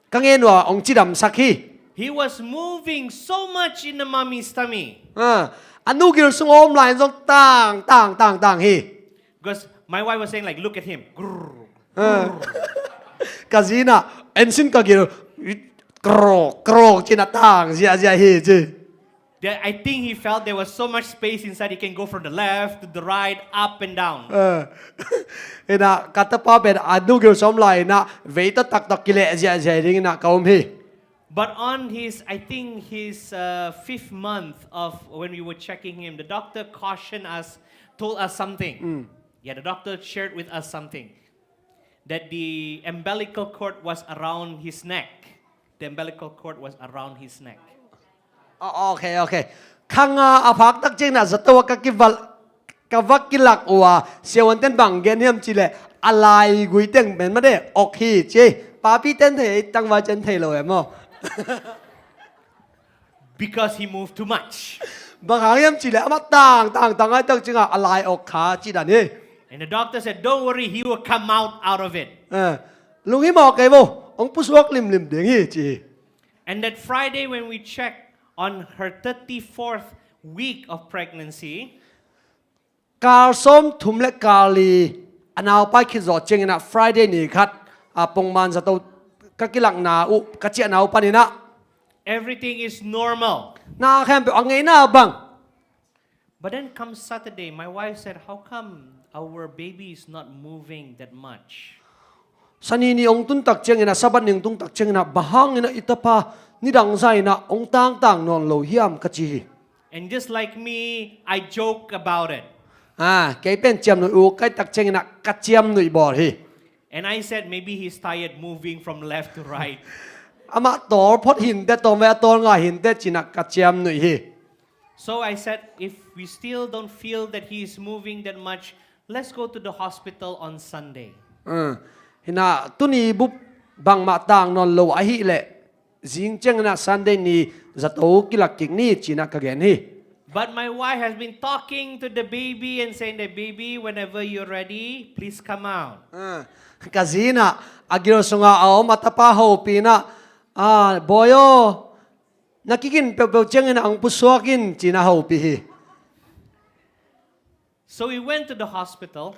ka ngen uh a, hong cidamsak hi. He was moving so much in the mommy's tummy. Ah, a nu gil sung a om lai-in zong tang, tang, tang, tang hi. Because my wife was saying, like, "Look at him." Grrr. Ah. Ka zi in ah, en sin ka gil, krok, krok ci-in ah tang ziahziah hi ci. That I think he felt there was so much space inside, he can go from the left to the right, up and down. Ah. In ah, ka tapa pen a nu gil sung a om lai-in ah, vei taktak tawh kileh ziahziah dingin ah ka om hi. But on his, I think his, uh, fifth month of when we were checking him, the doctor cautioned us, told us something. Mm. Yeah, the doctor shared with us something. That the umbilical cord was around his neck. The umbilical cord was around his neck. Oh, okay, okay. Kha nga a phak tak ciangin ah zato ah ka kival, ka va kilak uh a, siavuante'n bang gen hiam cih leh, a laigui teng pen mah de, ok hi ci. Papi ten thei, tangvai ten thei lo e maw. Because he moved too much. Bang hang hiam cih leh, amah tang, tang, tang ahih tak ciangin ah, a lai ok kha cih dan hi. And the doctor said, "Don't worry, he will come out, out of it." Eh, lunghimawh kei vo, hong pusuak limlim ding hi ci hi. And that Friday when we checked on her thirty-fourth week of pregnancy, kal sawmthum le kal li a nau pai khit zawh ciangin ah Friday ni khat, a, pongman zato ka kilakna uh, ka ciahna uh panin ah, everything is normal. Na khempeuh a ngeina bang. But then come Saturday, my wife said, "How come our baby is not moving that much?" Sani ni hong tun tak ciangin ah, Sabbath ni hong tun tak ciangin ah, bang hangin ah i tapa nidang zah in ah hong tangtang nawn lo hiam ka ci hi. And just like me, I joke about it. Ah, kei pen ciamnuih uh ka hih tak ciangin ah ka ciamnuih bawl hi. And I said, "Maybe he's tired moving from left to right." Amah tawl phot hi inteh, tawmvei a tawl ngai hi inteh ci-in ah ka ciamnuih hi. So I said, "If we still don't feel that he is moving that much, let's go to the hospital on Sunday." Ah, hi-in ah tuni bup bangmah tang nawn lo ahih leh, zing ciangin ah Sunday ni zato kilak kik ni ci-in ah ka gen hi. But my wife has been talking to the baby and saying that, "Baby, whenever you're ready, please come out." Ah, ka zi in ah a gil sungah a om a tapa hopih in ah, "Ah, boy aw, na kigin peuhpeuh ciangin ah hong pusuak in," ci-in ah hopih hi. So we went to the hospital.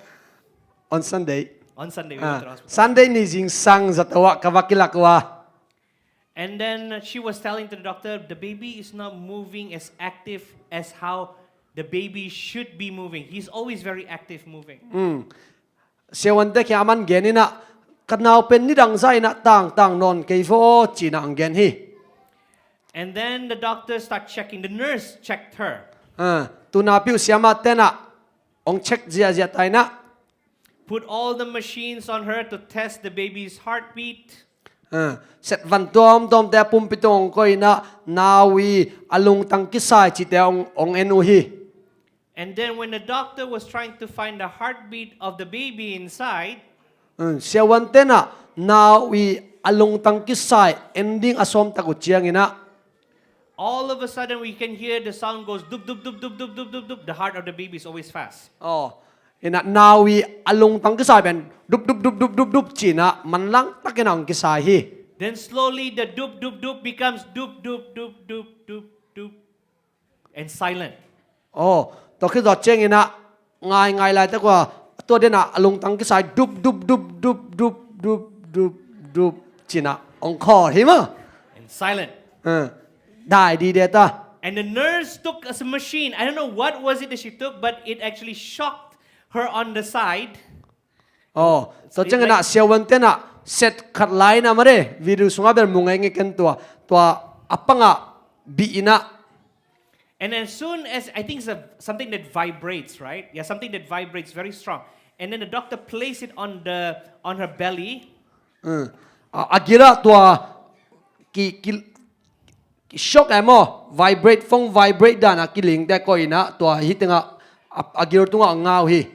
On Sunday. On Sunday, we went to the hospital. Sunday ni zingsang zato ah ka va kilak uh a. And then she was telling to the doctor, "The baby is not moving as active as how the baby should be moving. He's always very active moving." Siavuante kiang a man gen in ah, "Ka nau pen nidang zah in ah tangtang nawn kei vo," ci-in ah hong gen hi. And then the doctor start checking. The nurse checked her. Ah, tu napi uh siamahte in ah hong check ziahziah ta in ah. put all the machines on her to test the baby's heartbeat. Ah, set van tuamtuamte a pumpi tung hong koih in ah, nau i a lungtang kisai cihte hong, hong en uh hi. And then when the doctor was trying to find the heartbeat of the baby inside, Ah, siavuante in ah nau i a lungtang kisai en ding a sawm tak uh ciangin ah, all of a sudden we can hear the sound goes dup, dup, dup, dup, dup, dup, dup, dup. The heart of the baby is always fast. aw, in ah nau i a lungtang kisai pen dup, dup, dup, dup, dup, dup ci-in ah manlang takin ah hong kisai hi. Then slowly the dup, dup, dup becomes dup, dup, dup, dup, dup, dup, and silent. Aw, tua khit zawh ciangin ah ngaingai laitak uh a, tua den ah a lungtang kisai dup, dup, dup, dup, dup, dup, dup, dup ci-in ah hong khawl hi maw. And silent. Ah, dai dide ta. And the nurse took a machine. I don't know what was it that she took, but it actually shocked her on the side. Aw, tua ciangin ah siavuante in ah set khat lai in ah mare, video sungah bel mu ngei ngei ken tua, tua a pangah bih in ah. And as soon as, I think it's a, something that vibrates, right? Yeah, something that vibrates very strong. And then the doctor placed it on the on her belly. Mm. A, a gil ah tua ki, ki, ki shock e maw, vibrate, phone vibrate dan a kilingte koih in ah tua hih tengah a, a gil tungah a ngau hi.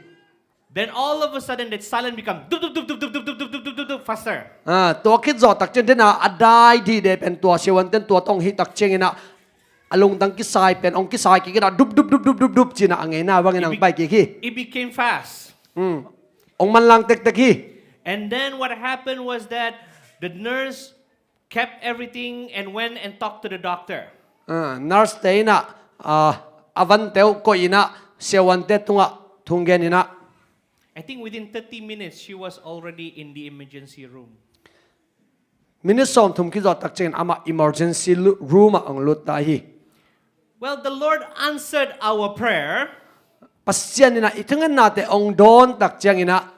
Then all of a sudden that silence become dup, dup, dup, dup, dup, dup, dup, dup, dup, dup, dup, faster. Ah, tua khit zawh tak ciang den ah a dai dide pen tua siavuanten tua tawh hih tak ciangin ah a lungtang kisai pen hong kisai kik in ah dup, dup, dup, dup, dup, dup ci-in ah a ngeina bangin hong pai kik hi. It became fast. Mm. Hong manlang tektek hi. And then what happened was that the nurse kept everything and went and talked to the doctor. Ah, nurse te in ah, ah, a vante uh koih in ah siavuante tungah thu hong gen in ah. I think within thirty minutes, she was already in the emergency room. Minute sawmthum khit zawh tak ciangin amah emergency lu-, room ah hong lut ta hi. Well, the Lord answered our prayer. Pasian in ah i thungennate hong dawn tak ciangin ah,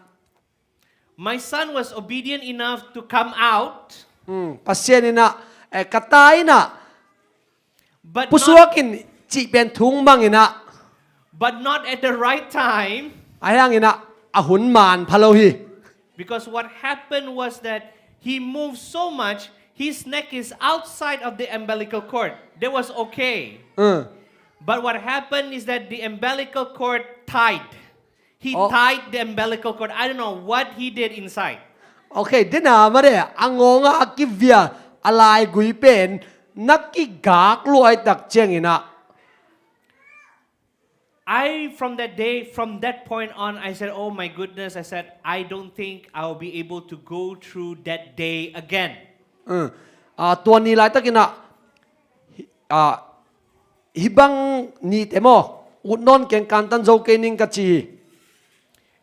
My son was obedient enough to come out, hmm, Pasian in ah, eh, ka ta in ah but not, pusuak in cih pen thu hong mang in ah, but not at the right time. ahi hangin ah a hun maan pha lo hi. Because what happened was that he moved so much, his neck is outside of the umbilical cord. That was okay. Mm. But what happened is that the umbilical cord tied. He Oh. tied the umbilical cord. I don't know what he did inside. Okay, den ah mare, a ngawng ah a kivia a laigui pen na kigak luai tak ciangin ah, I, from that day, from that point on, I said, "Oh my goodness," I said, "I don't think I'll be able to go through that day again." Mm. Ah, tua ni laitakin ah, hi-, ah, hih bang nite maw, ut nawn keng, kantan zo kei ning ka ci hi.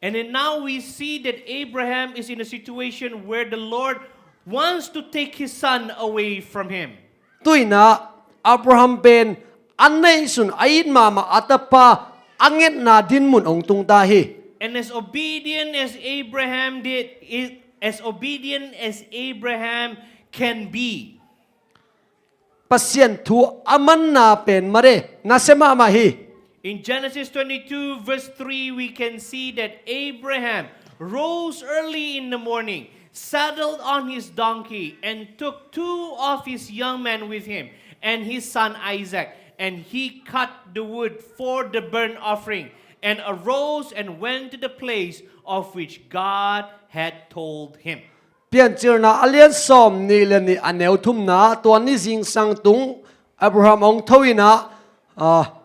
And then now we see that Abraham is in a situation where the Lord wants to take his son away from him. Tu-in ah Abraham pen a neihsun a it mahmah a tapa a ngetna dinmun hong tung ta hi. And as obedient as Abraham did, is, as obedient as Abraham can be. Pasian thu a manna pen mare, nasia mahmah hi. In Genesis twenty-two, verse three, we can see that Abraham rose early in the morning, saddled on his donkey, and took two of his young men with him, and his son Isaac, and he cut the wood for the burnt offering, and arose and went to the place of which God had told him. Piancilna a lian sawm nih le nih a neu thumna, tua ni zingsang tung Abraham hong tho in ah, ah,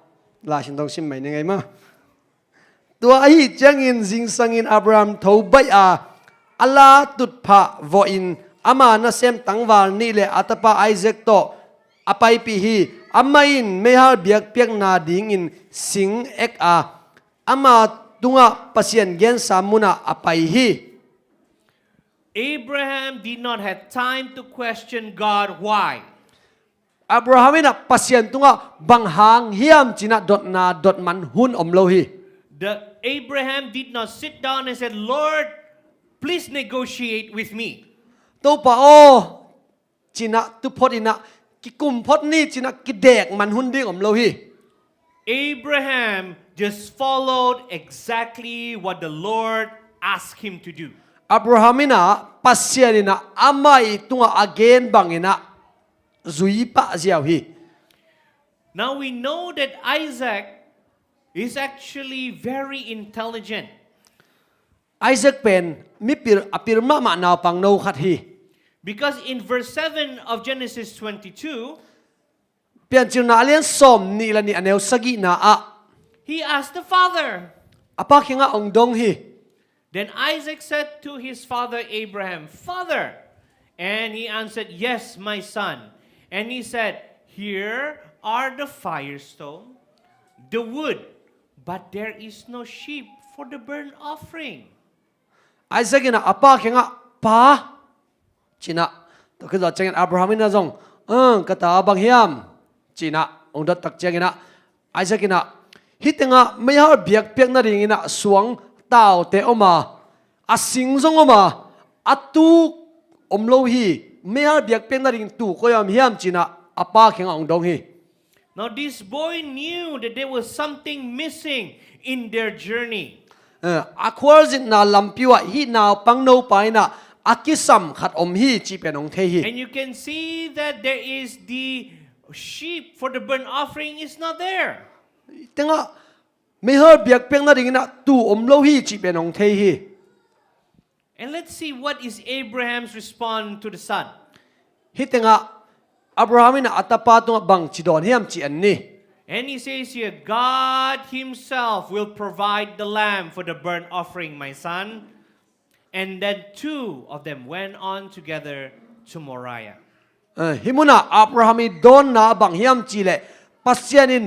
Lai Siangtho sim mai ni ngei maw. Tua ahih ciangin zingsangin Abraham tho baih a, a la tutphah vawhin ama nasem tangval nih le a tapa Isaac tawh a paipih hi. Amah in meihal biakpiakna dingin sing ek a, ama tungah Pasian gensa munah a pai hi. Abraham did not have time to question God why. Abraham in ah Pasian tungah bang hang hiam ci-in ah dotna dot man hun om lo hi. The Abraham did not sit down and said, "Lord, please negotiate with me." Topa aw, ci-in ah tu phot in ah kikum phot ni ci-in ah kidek man hun ding om lo hi. Abraham just followed exactly what the Lord asked him to do. Abraham in ah Pasian in ah amah i tungah a gen bangin ah zui pah ziau hi. Now we know that Isaac is actually very intelligent. Isaac pen mi pil, a pil mahmah naupangno khat hi. Because in verse seven of Genesis twenty-two, Piancilna a lian sawm nih le nih a neu sagihna ah he asked the father. A pa kiangah hong dong hi. Then Isaac said to his father Abraham, "Father." And he answered, "Yes, my son." And he said, "Here are the firestone, the wood, but there is no sheep for the burnt offering." Isaac in ah a pa kiangah, "Pa," ci-in ah, tua khit zawh ciangin Abraham in ah zong, "Ang, ka ta, bang hiam?" ci-in ah hong dot tak ciangin ah Isaac in ah, "Hih tengah meihal biakpiak nadingin ah suang taute om a, a sing zong om a, a tuu om lo hi. Meihal biakpiak nading tuu koi-ah om hiam?" ci-in ah a pa kiangah hong dong hi. Now this boy knew that there was something missing in their journey. Eh, a khualzinna lampi uh ah hih naupangno pa in ah a kisam khat om hi cih pen hong thei hi. And you can see that there is the sheep for the burnt offering is not there. Tengah meihal biakpiak nadingin ah tuu om lo hi cih pen hong thei hi. And let's see what is Abraham's response to the son. Hih tengah Abraham in ah a tapa tungah bangci dawn hiam cih en ni. And he says here, "God himself will provide the lamb for the burnt offering, my son." And then two of them went on together to Moriah. Eh, hih munah Abraham i dawnna bang hiam cih leh, Pasian in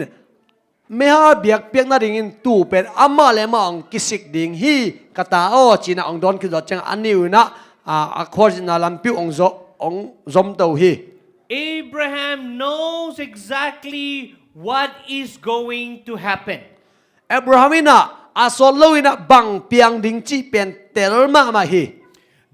meihal biakpiak nadingin tuu pen amah le amah hong kisik ding hi, ka ta aw, ci-in ah hong dawn khit zawh ciangah a niu in ah, a, a khualzinna lampi uh hong zo-, hong zomto hi. Abraham knows exactly what is going to happen. Abraham in ah a sawt lo in ah bang piang ding cih pen tel mahmah hi.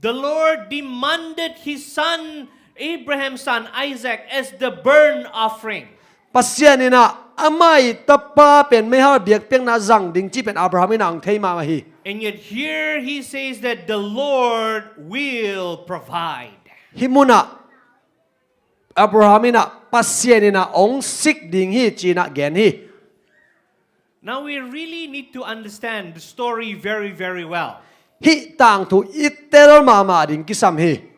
The Lord demanded his son, Abraham's son Isaac, as the burnt offering. Pasian in ah amah i tapa pen meihal biakpiakna zang ding cih pen Abraham in ah hong thei mahmah hi. And yet here he says that the Lord will provide. Hih munah Abraham in ah Pasian in ah hong sik ding hi ci-in ah gen hi. Now we really need to understand the story very, very well. Hih tangthu i tel mahmah ding kisam hi.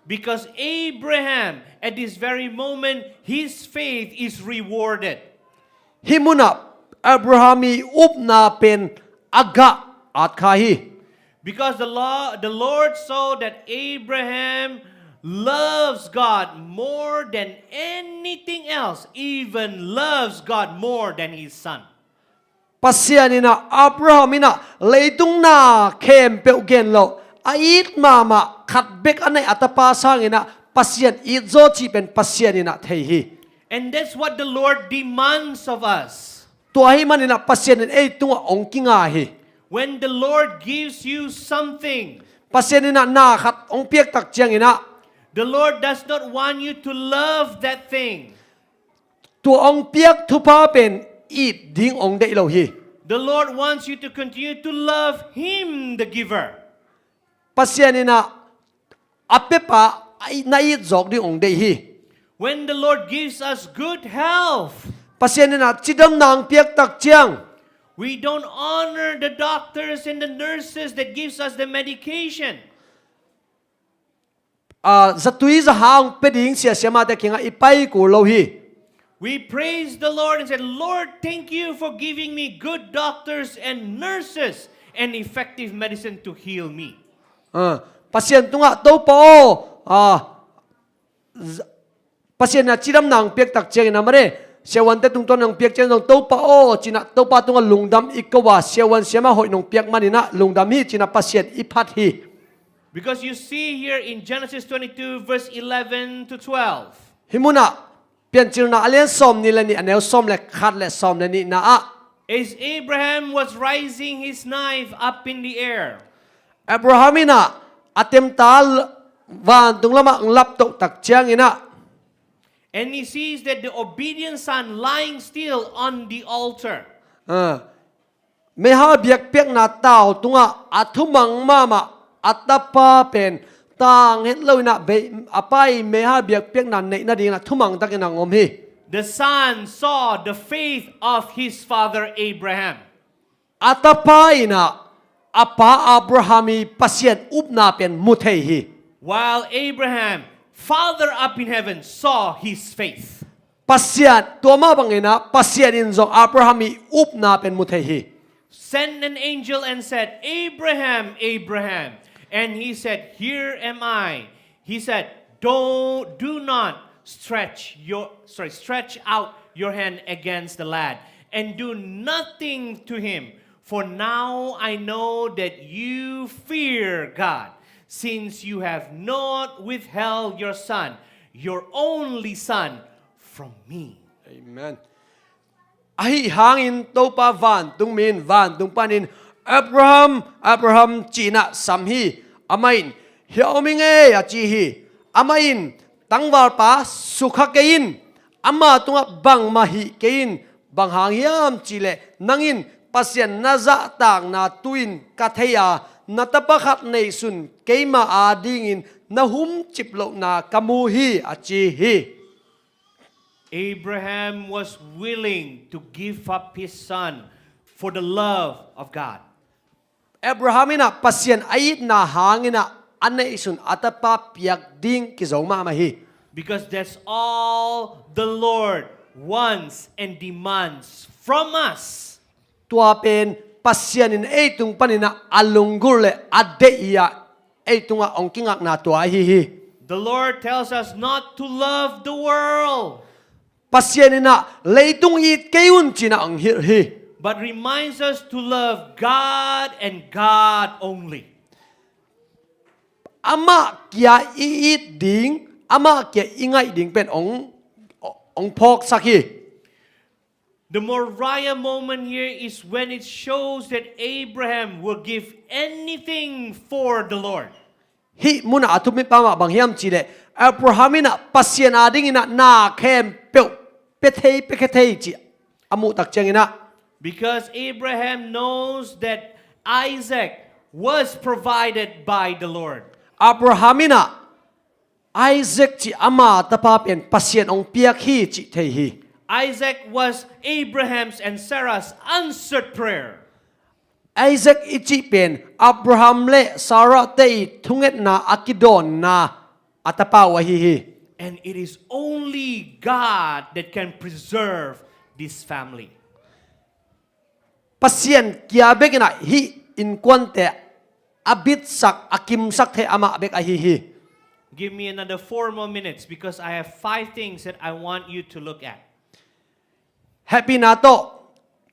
Because Abraham, at this very moment, his faith is rewarded. Hih munah Abraham i upna pen a gah at kha hi. Because the law, the Lord saw that Abraham loves God more than anything else, even loves God more than his son. Pasian in ah Abraham in ah leitung na khempeuh gen lo, a it mahmah khat bek a neih a tapa sangin ah Pasian it zaw cih pen Pasian in ah thei hi. And that's what the Lord demands of us. Tua ahih manin ah Pasian in ei tungah hong kinga hi. When the Lord gives you something, Pasian in ah na khat hong piak tak ciangin ah, the Lord does not want you to love that thing. Tua hong piak thupha pen it ding hong deih lo hi. The Lord wants you to continue to love Him, the giver. Pasian in ah a pepa na it zawk ding hong deih hi. When the Lord gives us good health, Pasian in ah cidamna hong piak tak ciang, we don't honor the doctors and the nurses that gives us the medication. Ah, zatui zaha hong pia ding sia siamahte kiangah i pai kul lo hi. We praise the Lord and say, "Lord, thank you for giving me good doctors and nurses and effective medicine to heal me." Ah, Pasian tungah, "Topa aw, ah, z-, Pasian in ah cidamna hong piak tak ciangin ah mare, siavuante tungtawn hong piak ciangin zong, Topa aw," ci-in ah Topa tungah lungdam i ko a, siavuan siamah hoih nong piak manin ah lungdam hi ci-in ah Pasian i phat hi. Because you see here in Genesis twenty-two, verse eleven to twelve. Hih munah Piancilna a lian sawm nih le nih a neu sawm le khat le sawm le nihna ah, as Abraham was raising his knife up in the air, Abraham in ah a temta l-, vantung lamah hong laptoh tak ciangin ah, and he sees that the obedient son lying still on the altar. Ah, Meihal biakpiakna tau tungah a thumang mahmah a tapa pen tang het loinah bei-, a pa i meihal biakpiakna neih nadingin a thumang takin a hong om hi. The son saw the faith of his father Abraham. A tapa inah a pa Abraham i Pasian upna pen mu thei hi. While Abraham, Father up in heaven, saw his faith. Pasian, tua mah banginah Pasian in zong Abraham i upna pen mu thei hi. Sent an angel and said, "Abraham, Abraham." And he said, "Here am I." He said, "Don't, do not stretch your, sorry, stretch out your hand against the lad, and do nothing to him. For now I know that you fear God, since you have not withheld your son, your only son, from me." Amen. Ahi hangin Topa vantung mi in vantung panin, "Abraham, Abraham," ci-inah sam hi. Amah in, "Hia om ing ei," a ci hi. Amah in, "Tangvalpa sukha kei in. Ama tungah bangmah hih kei in. Bang hang hiam cihleh nang in Pasian na zahtakna tu-in ka thei a, na tapa khat neihsun keima adingin na humcip lohna ka mu hi," a ci hi. Abraham was willing to give up his son for the love of God. Abraham inah Pasian a itna hanginah a neihsun a tapa piak ding kizo mahmah hi. Because that's all the Lord wants and demands from us. Tua pen Pasian in ei tung paninah a lunggulh le a deih hi-a, ei tungah hong kingakna tua ahi hi. The Lord tells us not to love the world. Pasian inah, "Leitung it kei un," ci-inah hong hilh hi. But reminds us to love God and God only. Amah kia i it ding, amah kia i ngaih ding pen hong, hong phawksak hi. The Moriah moment here is when it shows that Abraham will give anything for the Lord. Hih munah a thupi pa mah bang hiam cihleh, Abraham inah Pasian adinginah na khempeuh pia thei, piakhia thei cih a muh tak cianginah. Because Abraham knows that Isaac was provided by the Lord. Abraham inah Isaac cih ama tapa pen Pasian hong piak hi cih thei hi. Isaac was Abraham's and Sarah's answered prayer. Isaac i cih pen Abraham le Sarah te i thungetna a kidawnna a tapa uh ahi hi. And it is only God that can preserve this family. Pasian kia bekinah hih innkuante a bitsak, a kimsak thei amah bek ahi hi. Give me another four more minutes because I have five things that I want you to look at. Hehpihna tawh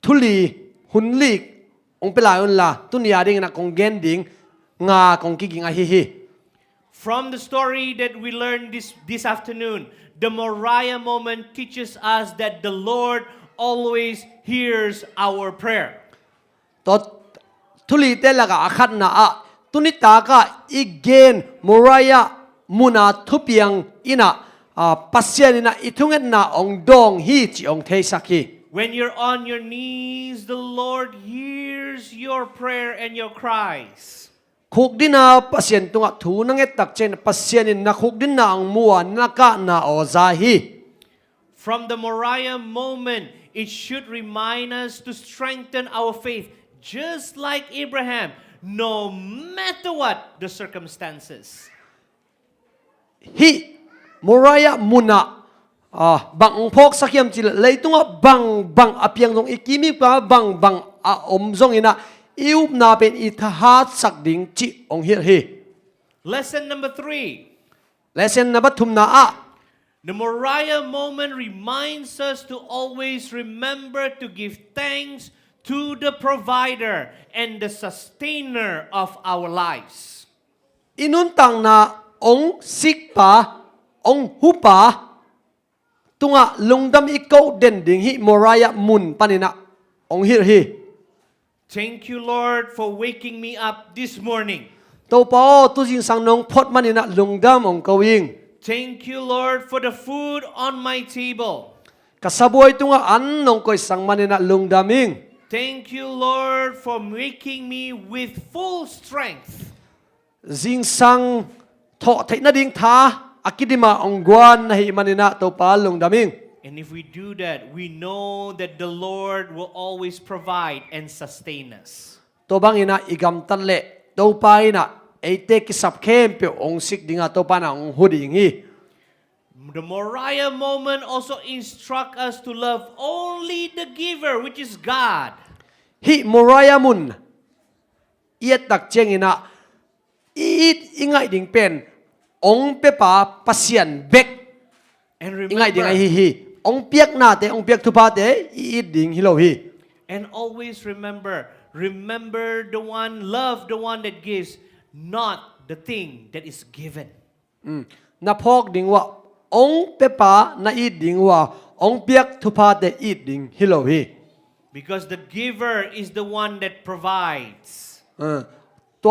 thu li, hun li hong pia lai unla, tuni a dinginah kong gen ding nga kong kiging ahi hi. From the story that we learned this, this afternoon, the Moriah moment teaches us that the Lord always hears our prayer. Tua thu lite lakah a khatna ah, tuni takah i gen Moriah muna thupiang inah, ah, Pasian inah i thungetna hong dawng hi cih hong theisak hi. When you're on your knees, the Lord hears your prayer and your cries. Khukdina Pasian tungah thu na nget tak ciangin Pasian in na khukdinna hong mu a, na kahna aw za hi. From the Moriah moment, it should remind us to strengthen our faith, just like Abraham, no matter what the circumstances. Hih Moriah munah, ah, bang hong phawksak hiam cihleh, leitungah bangbang a piang zong, i kim i pam bangbang a om zonginah i upna pen i thahatsak ding cih hong hilh hi. Lesson number three. Lesson number thumna ah, the Moriah moment reminds us to always remember to give thanks to the provider and the sustainer of our lives. I nuntakna hong sikpa, hong hupa tungah lungdam i koh den ding hih Moriah mun paninah hong hilh hi. Thank you, Lord, for waking me up this morning. Topa aw, tuzingsang nong phot maninah lungdam hong ko ing. Thank you, Lord, for the food on my table. Ka sabuai tungah an nong koihsak maninah lungdam ing. Thank you, Lord, for making me with full strength. Zingsang thawh theih nading tha a kidim a hong guan na hih manin ah Topa lungdam ing. And if we do that, we know that the Lord will always provide and sustain us. Tua bangin ah i gamtat leh Topa in ah eite kisap khempeuh hong sik ding a, Topa in ah hong hu ding hi. The Moriah moment also instruct us to love only the giver, which is God. Hih Moriah mun i et tak ciangin ah i it i ngaih ding pen hong piapa Pasian bek i ngaih ding ahi hi. Hong piak nate, hong piak thuphate i it ding hi lo hi. And always remember, remember the one, love the one that gives, not the thing that is given. Na phawk ding uh ah hong piapa na it ding uh a, hong piak thuphate it ding hi lo hi. Because the giver is the one that provides. Tua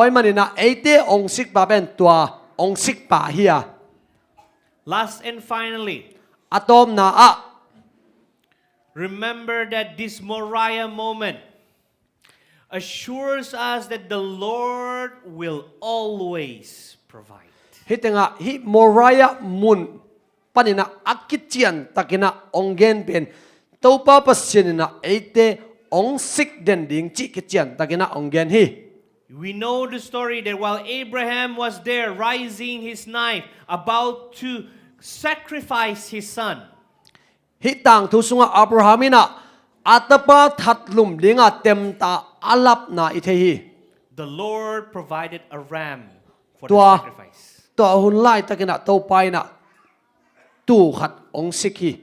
ahih manin ah eite hong sikpa pen tua hong sikpa hi a. Last and finally, a tawpna ah, remember that this Moriah moment assures us that the Lord will always provide. Hih tengah hih Moriah mun panin ah a kician takin ah hong gen pen Topa Pasian in ah eite hong sik den ding cih kician takin ah hong gen hi. We know the story that while Abraham was there raising his knife, about to sacrifice his son, hih tangthu sungah Abraham in ah a tapa thatlum dinga temta a lapna i thei hi. The Lord provided a ram for the sacrifice. Tua hun laitakin ah Topa in ah tuu khat hong sik hi.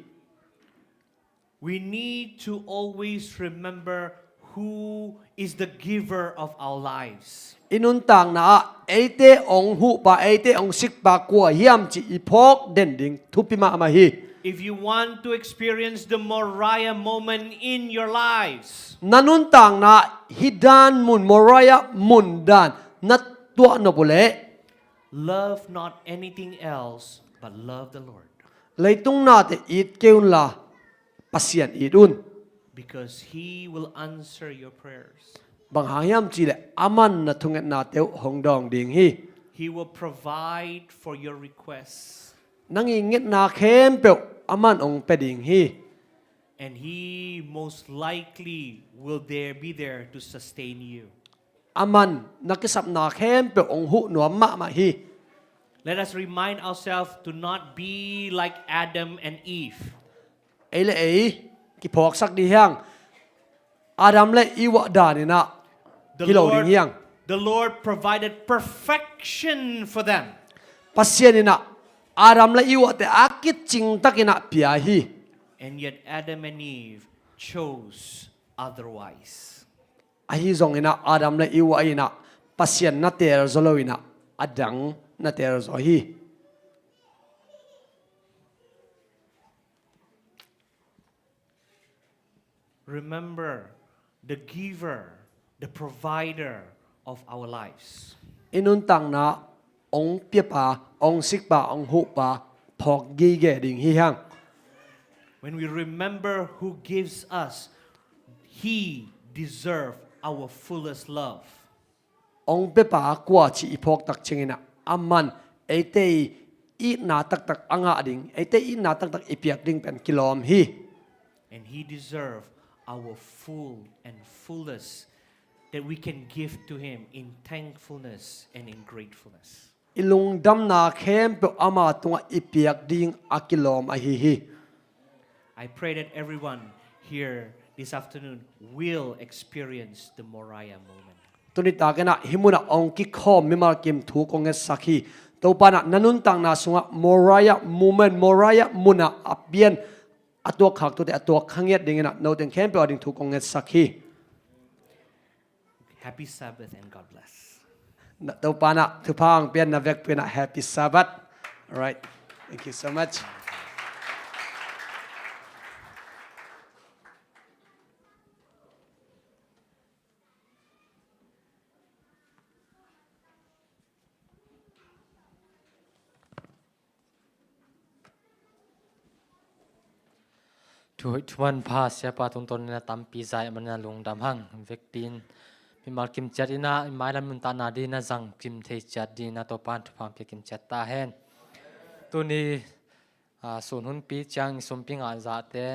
We need to always remember who is the giver of our lives. I nuntakna ah eite hong huhpa, eite hong sikpa kua hiam cih i phawk den ding thupi mahmah hi. If you want to experience the Moriah moment in your lives, na nuntakna ah hih dan mun, Moriah mun dan na tuah nop uh leh, love not anything else but love the Lord. Leitung nate it kei unla Pasian it un. Because He will answer your prayers. Bang hang hiam cihleh aman na thungetnate uh hong dawng ding hi. He will provide for your requests. Nang i ngetna khempeuh aman hong pia ding hi. And He most likely will there, be there to sustain you. Aman na kisapna khempeuh hong huh nuam mahmah hi. Let us remind ourselves to not be like Adam and Eve. Ei le ei kiphawksak dih hiang. Adam le Eve danin ah hi lo ding hiang. The Lord provided perfection for them. Pasian in ah Adam le Eve te a kicing takin ah pia hi. And yet Adam and Eve chose otherwise. Ahi zongin ah Adam le Eve in ah Pasian na teel zaw loin ah a dang na teel zaw hi. Remember the giver, the provider of our lives. I nuntakna hong piapa, hong sikpa, hong huhpa phawk gige ding hi hang. When we remember who gives us, He deserve our fullest love. Hong piapa kua cih i phawk tak ciangin ah aman eite i itna taktak a ngah ding, eite i itna taktak i piak ding pen kilawm hi. And He deserve our full and fullest that we can give to Him in thankfulness and in gratefulness. I lungdamna khempeuh ama tungah i piak ding a kilawm ahi hi. I pray that everyone here this afternoon will experience the Moriah moment. Tuni takin ah hih munah hong kikhawm mimal kim thu kong ngetsak hi. Topa in ah na nuntakna sungah Moriah moment, Moriah munah a pian a tuakkhak tuate a tuak kha ngiat dingin ah no teng khempeuh a ding thu kong ngetsak hi. Happy Sabbath and God bless. Na Topa in ah thupha hong pia na vekpi in ah Happy Sabbath. All right. Thank you so much. Thuhoih thuman pha siapa tungtawn in a tampi zai a man in a lungdam hang. Vekpi in mimal kim ciat in a i mailam nuntakna ding in a zang kim thei ciat ding in a Topa in thupha pia kim ciat ta hen. Tuni, ah, sun hunpi ciang i sumpi ngah zahte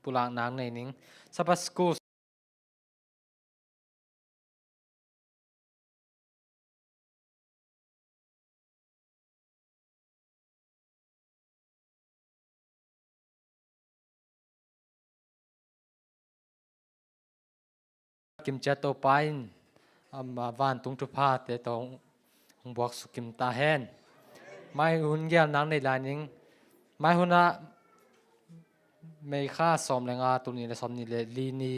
pulakna nei ning. Sabbath School kim ciat Topa in, ama vantung thuphate tawh hong buak suk kim ta hen. Mai hun gelnak nei lai ning. Mai hun ah May kha sawm le nga, tul nih le sawm nih le li ni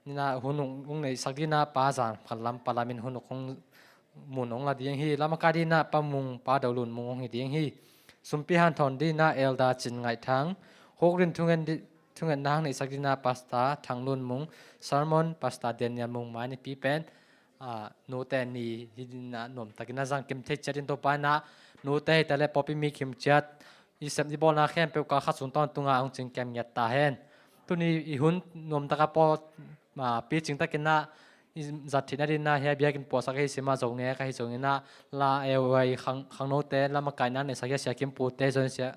in a hun hong, hong neihsak ding in a Pa Zan Khan Lam, Pa Lam in hun hong, mun hong la ding hi. Lam a kai ding in a Pa Mung, Pa Do Lun Mung hong hi ding hi. Sumpi hanthawn ding in a Elder Cin Ngaih Thang, hukrin thungen di-, thungetna hong neihsak ding in a Pastor Thang Lun Mung, sermon Pastor Daniel Mung, mai ni pi pen, ah, nute ni hi ding in a nuamtakin a zang kim thei ciat in Topa in a nute hi ta le pawlpi mi kim ciat i sep i bawlna khempeuh kal khat sung tawntung a hong cingkem ngiat ta hen. Tuni i hun nuamtak a pawl, ah, picing takin a i zat theihna ding in a hia biakinn puahsak ahi sim a, Zo ngek ahi zongin a, la, eh, huai khang, khangnote lam a kainak neihsak hia Sia Kim Pute, zon sia,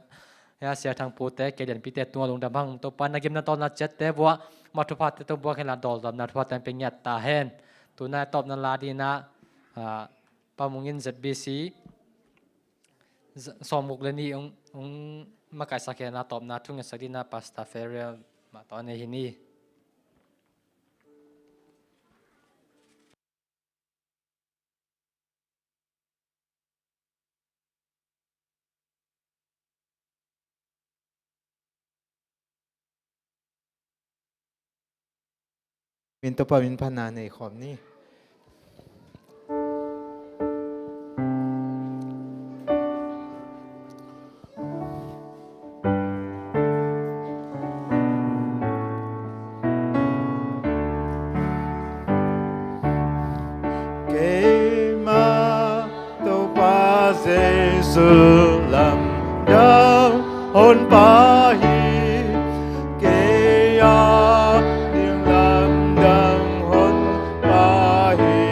hia Sia Thang Pute, kei lianpite tungah lungdam hang. Topa in a gimna tawlna ciatte vuah, ma thuphate tawh buak hen la dawldamna thuphate hong pia ngiat ta hen. Tuna tawpna la ding in a, ah, Pa Mung in Z B C z-, sawmguk le nih hong, hong makaihsak hen la tawpna thungetsak ding in a Pastor Ferial mah tawh a nei hi ni. Min Topa min phatna nei khawm ni. Keima Topa Jesu lamdang honpa hi. Kei a ding lamdang honpa hi.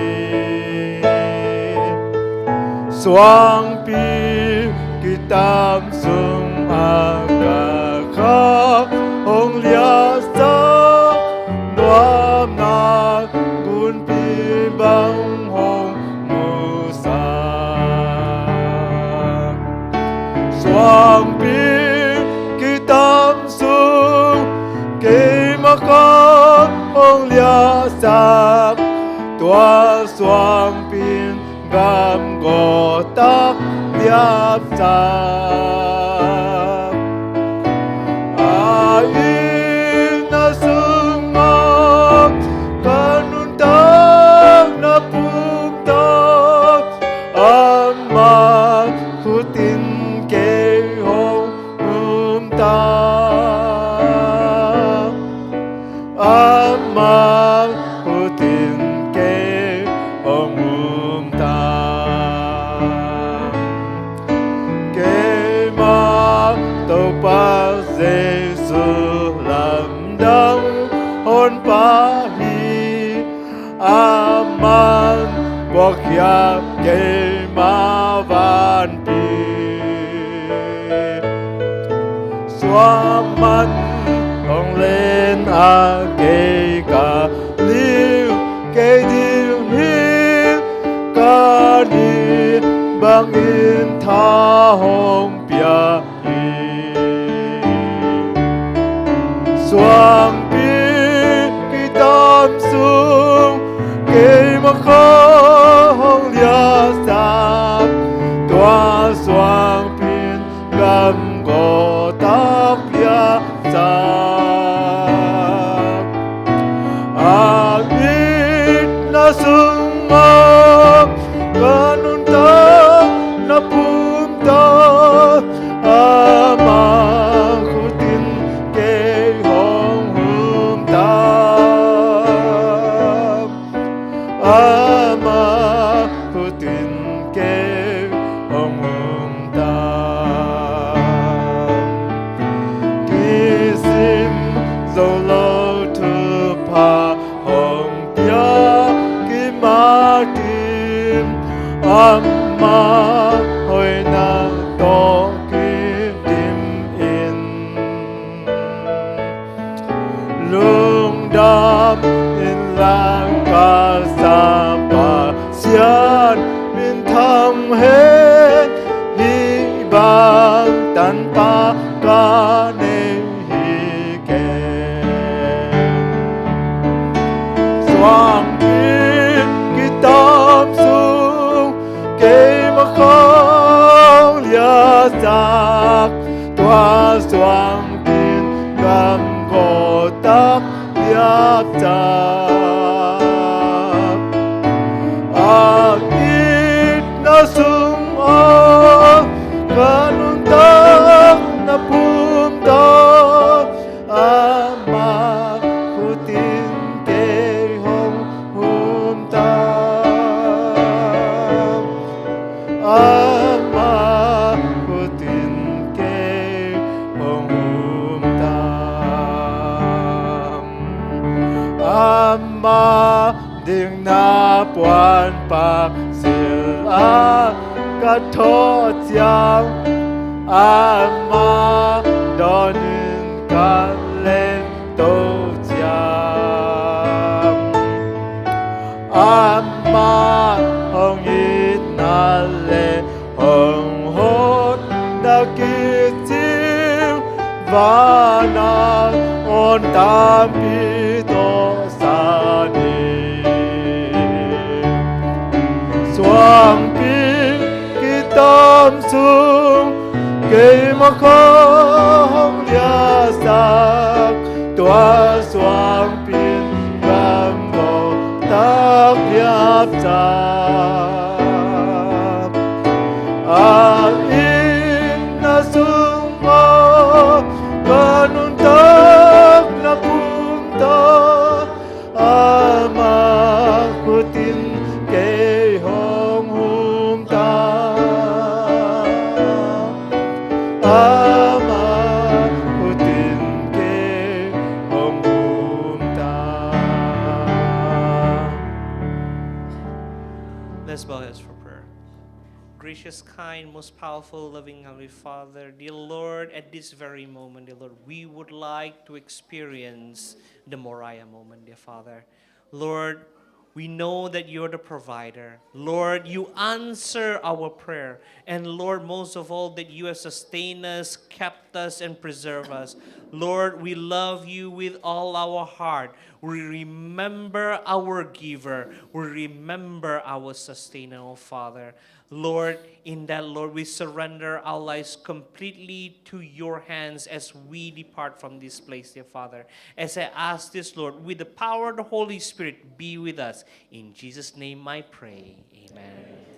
Suangpi kitam sung a ka khak hong liahsak, nuamna gunpi bang hong musak. Suangpi kitam sung keima khak hong liahsak, tua suangpi in gam gawtak liapsak. A itna sungah ka nuntakna pumtak, ama khut in kei hong umta. Ama khut in kei hong umta. Keima Topa Jesu lamdang honpa hi. Aman puakhiat keima vanpi. Suaman hong len a kei ka liu, kei ding hi, ka ni bangin tha hong pia hi. Suangpi kitam sung keima khak hong liahsak, tua suangpi in gam gawtak liahsak. A itna sungah ka nuntakna pumtak, ama khut in kei hong Lungdam in lang ka sa Pasian min thang hen, hih bang tanpa ka nei hi kei. Suangpi kitam sung keimah khawng liatsak, tua suangpi in gam gawtak liatsak. A itna sung aw, ka nuntakna pumtaw, ama khut in kei hong humta. Ama khut in kei hong humta. Ama dikna puan pak sil a ka thawh ciang, ama dawn in ka lento ciang, ama hong itna le hong hotna kicing, vana awn tampi tawh sa ding. Suangpi kitam sung keimah khawng liatsak, tua suangpi in gam gawtak liatsak. A itna sung aw, ka nuntakna pumtaw, ama khut in kei hong humta. Ama khut in kei hong humta. Let's bow heads for prayer. Gracious, kind, most powerful, loving Heavenly Father, dear Lord, at this very moment, dear Lord, we would like to experience the Moriah moment, dear Father. Lord, we know that you're the provider. Lord, you answer our prayer. And Lord, most of all, that you have sustained us, kept us, and preserved us. Lord, we love you with all our heart. We remember our giver. We remember our sustainer, oh Father. Lord, in that, Lord, we surrender our lives completely to your hands as we depart from this place, dear Father. As I ask this, Lord, with the power of the Holy Spirit, be with us. In Jesus' name I pray. Amen.